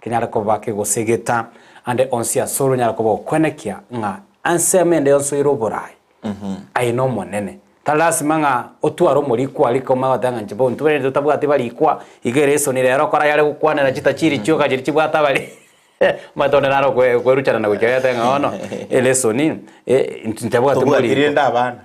kenyare koba kegosegeta ande onsi asore onyare koba ogokwenekia ng'a ensemo ende yonsi oire oborai, Aye n'Omonene. Tari lasima ng'a otware omorikwa aria komanya goteba ng'a inche bono intwe totabwati barikwa, iga ere esoni rero okora yare gokwanera chitachiri chioka chiria chibwate abare omanyete onde naro okwe okweruchana na gochia gete ng'a bono ere esoni intwe ntabwati
Tobwati
morikwa.
rende abana.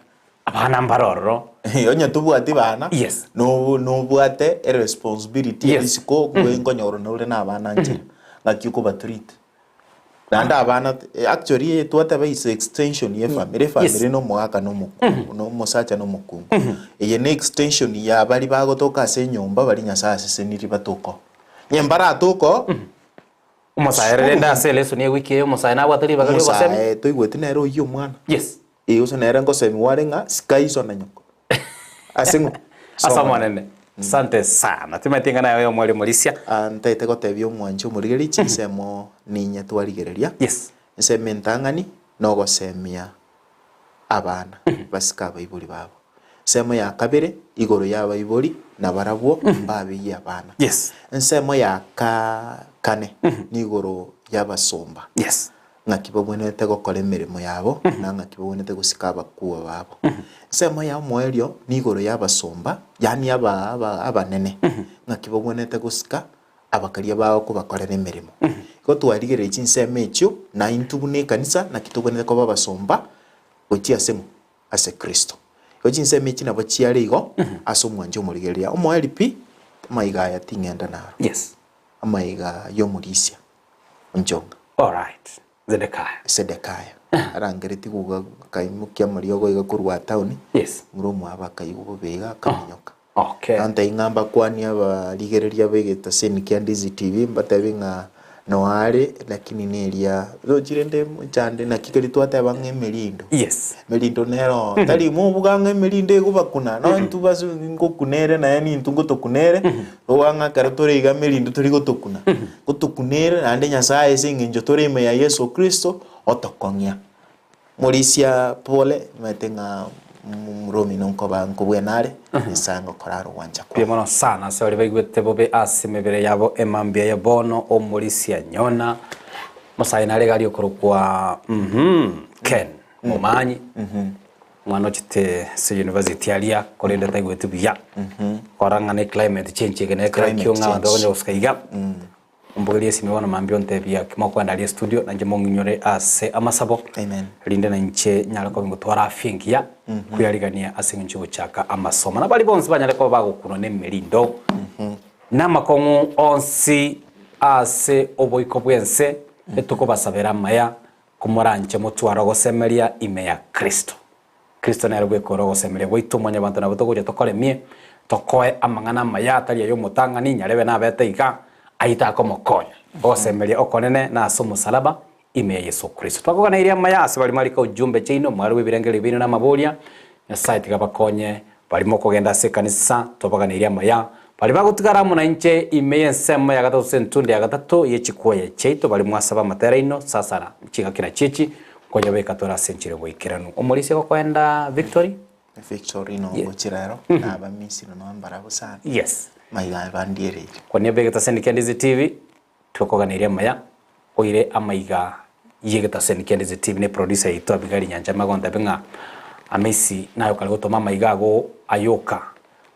Abana mbare ororo.
Onye tobwati bana,
Yes.
nobo nobwate eresponsibility
Yes.
risiko nkonyora nore na abana nchera, ng'aki okobatreat. Naende abana actually twateba is extension ye family, efamily na omogaka na omokungu, na omosacha na omokungu. Eye ne extension ya baria bagotoka ase enyomba baria Nyasaye asesenirie batoke oo. Onye mbaratoke oo,
Omosae rende ase elesoni ewiki eye omosae nabwate ribaga ri'ogosemi.
omosae toigweti nere oyio omwana.
Yes.
Ee gose nere ngosemiwa are ng'a sika iso na nyoko. Ase ng'o?
Ase Omonene. Asante sana. Timanyeti ng'a naye omwalimu Morisia.
Ah, ntaete gotebia omwanchi omorigereria chinsemo ninye twarigereria.
Yes.
Ensemo entang'ani nogosemia abana basike abaibori babo. Ensemo ya kabere igoro y'abaibori nabarabwo mbabeyie abana.
Yes.
Ensemo ya ka kane nigoro y'abasomba.
Yes.
Ng'aki babwenerete gokora emeremo yabo, na ng'aki babwenerete gosika abakuo babo. Ensemo ya omoerio nigoro y'abasomba, yaani aba aba abanene, ng'aki babwenerete gosika abakaria bao kobakorera emeremo. Igo twarigereria chinsemo echio, na intwe buna ekanisa naki tobwenerete koba abasomba gochia ase ng'o? Ase Kristo. Igo chinsemo echi nabo chiare igo ase omwancho omorigereria. Omoerio pi, amaiga aya ting'enda naro.
Yes.
Amaiga y'omorisia. Onchonga.
Alright. Zedekaya.
Zedekaya arangeretie goga akaimokia amariogo iga korwa town,
Yes.
momura omwabo akaigwa bobe iga akaminyoka.
Okay.
Nantebie ng'a mbakwanie abarigereria b'egetaseni kia Ndizi TV, mbatebie ng'a noare lakini neria roche rende mochande naki keria twateba ng'a emerindo.
Yes.
Emerindo nero tari mobuga ng'a emerindo egobakuna, no intwe basi ngokuna ere naye nintwe ngotokuna ere, oboga ng'a ekero tore iga emerindo tori gotokuna. Gotokuna ere naende Nyasaye ase eng'encho tore ime ya Yeso Kristo, otokong'ia. Morisia pole, omanyete ng'a omoromino nkoba nkobwena are, Nyasaye ngokora are ogwancha
Mbuya
kwaye.
mono sana ase baria baigwete bobe ase emebere yabo emambia ya bono omorisia nyona mosae nare iga aria okorokwa uhmm Ken Momanyi omwana ochete ase university aria korende taigweti buya kora ng'a ne climate change eke nekero
Climate
ekio ng'a abanto
change.
bakonya gosuka iga ombogerie esimi bono mambia ontebia ki mokoenda aria estudio nainche mong'inyore ase amasabo
Amen.
rinde nainche nyare koba ngotwara afya engiya kweyarigania ase eng'encho yogochaka amasomo. Na baria bonsi banyare koba bagokunwa nemerindo na amakong'u onsi ase oboiko bw'ense, etokobasabera amaya, komoranche motware ogosemeria ime ya Kristo. Kristo nere bweka ore ogosemeria gwaito, mwanyabanto nabo togocha tokoremie, tokoe amang'ana amaya atari ay'omotang'ani, nyarebe nabete iga, ayio takomokonya. Ogosemeria okonene nase omosalaba ime ya Yeso Kristo. Twakoganeirie amaya ase baria marika ujumbe chiaino, mwarwe ebirengererio biaino na amaboria, Nyasae tiga abakonye. Baria mokogenda ase ekanisa, tobaganeirie amaya. Baria bagotigara amo nainche ime y'ensemo ya gatato ase entunda ya gatato ye chikwoye chiaito, baria mwasaba amatera aino, sasara chingaki na chiechi, nkoyabeka tore ase enchera y'oboikeranu. Omorisia gokoenda Victory?
Victory nogochira ero, naba Misiri nombarabwo sana.
Yes.
Maiga aye bandiereire.
Kwania Begetaseni kia Ndizi TV, Twakoganeirie amaya, oire amaiga y'egetaseni kia Ndizi TV ne producer yaito Abigail Nyanchama agontebia ng'a Amisi naye okare gotoma amaiga ago ayoka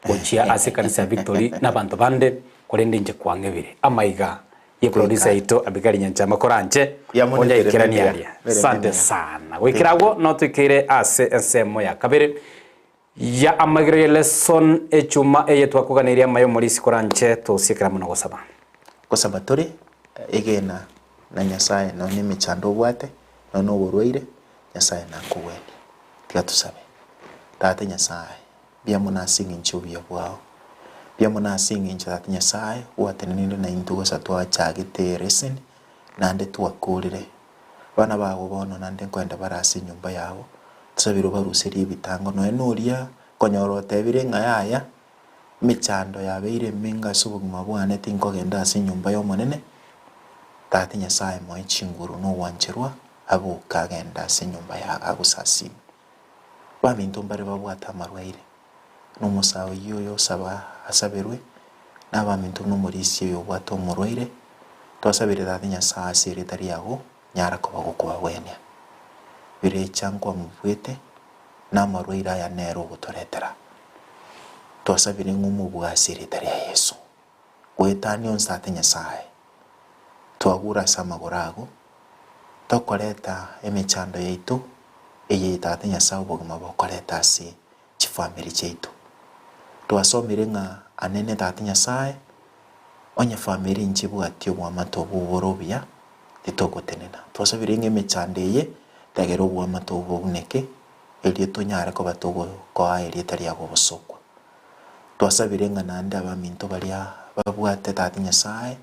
gochia ase ekanisa ya Victory na abanto bande korende inche kwang'ebire. Amaiga ye producer yaito Abigail Nyanchama koranche
Yamonekire
onyaikeranie
mbuya,
aria.
mere
Sante
mbuya.
sana. Goikera agwo notoikeire ase ensemo ya kabere ya amagiro ye lesson echuma eye twakoganeirie amaya omorisi koranche tosiekera mono gosaba.
Gosaba tore, egena na Nyasaye nonya emechando obwate, nonya oborwaire, Nyasaye nakogwenie. Tiga tosabe. Tata Nyasaye, mbuya mono ase eng'encho y'obuya bwao, mbuya mono ase eng'encho Tata Nyasaye gwatenenire naintwe gose twachagete elesson, naende twakorire. Abana bago bono naende nkoenda bare ase enyomba yabo, tosabire obaruserie ebitango, nonya noria konyora otebire ng'a yaya, emechando yabeire emenge ase obogima bwane tinkogenda ase enyomba y'Omonene, Tata Nyasae moe chinguru na ogwancherwa aboke agende ase enyomba yago agosasime. Baminto mbare babwate amarwaire, na omosae oyio oyosaba asaberwe, na abaminto buna omorisia oyo obwate omorwaire, twasabire Tata Nyasae ase erieta riago, nyara koba gokobagwenia. Birecha nkwamobuete, na amarwaire aya nere ogotoretera. Twasabire ng'a omobue ase erieta ria Yeso. Goetania onsi Tata Nyasae, twagure ase amagoro ago, tokoreta emechando yaito eye Tata Nyasae obogima bokoreta ase chifamiri chiaito. Twasomire ng'a anene Tata Nyasae, onye famiri nchibwati oboamate obwo bore obuya, titogotenena. Twasabire ng'a emechando eye tegere oboamate obwo bobuneke, erio tonyare koba togokoa erieta riago obosokwa. Twasabire ng'a naende abaminto baria babwate Tata Nyasae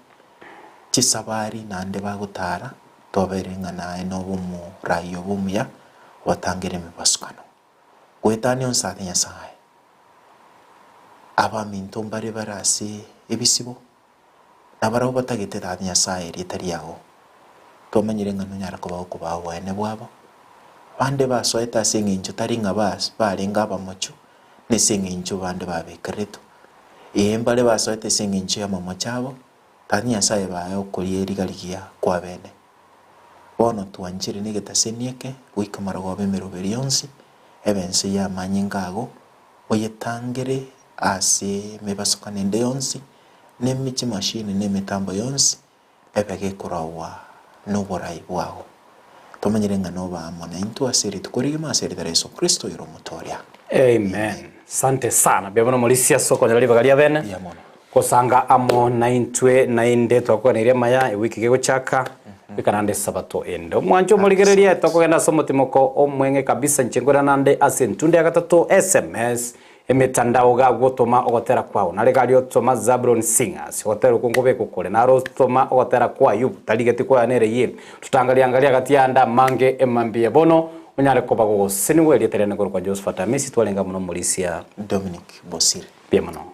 chisabari naende bagotara, twabaire ng'a naye nobe omorai obo omuya, obatangere emebasukano. Goetania onsi Tata Nyasae, abaminto mbare bare ase ebisibo, na barabwo batagete Tata Nyasae erieta riago, twamanyire ng'a nonyare koba okobaa oboene bwabo. Bande basoete ase eng'encho tari ng'a bas barenge abamocho, na ase eng'encho bande babekeretwe. Ee, mbare basoete ase eng'encho y'amamocho abo, Tata Nyasae bae okoria eriga rigiya kw'abene. Bono twanchire negetaseni eke goika marogoba emeroberi yonsi, ebe ense y'amanyinga ago, oyetangere ase emebasokano ende yonsi, na chimashini na emetambo yonsi, ebe gekoragwa noborai bwao. Tomanyire ng'a nobe amo naintwe ase rituko rigima ase erieta ria Yeso Kristo oyore Omotooria.
Amen. Sante sana. Mbuya mono Morisia ase okonyora ribaga ria bene.
Mbuya mono.
Gosanga amo naintwe naende twakoganeirie amaya ewiki gegochaka goika naende esabato ende. Omwancho omorigereria tokogenda ase omotimoko omweng'e kabisa inche nkorera nande ase entunda ya gatato sms emetandao gagotoma ogotera kwao nare gari otoma Zabron Singers ogotera okwo nkobekwa kore naro otoma ogotera kwa Ayubu tarigeti koyana ere ye tutangariangaria agati ande amange emambia bono onyare koba gogosenigwa erieta riane korokwa Josephat Amisi twarenge amo nomorisia
Dominic Bosire.
Mbuya mono.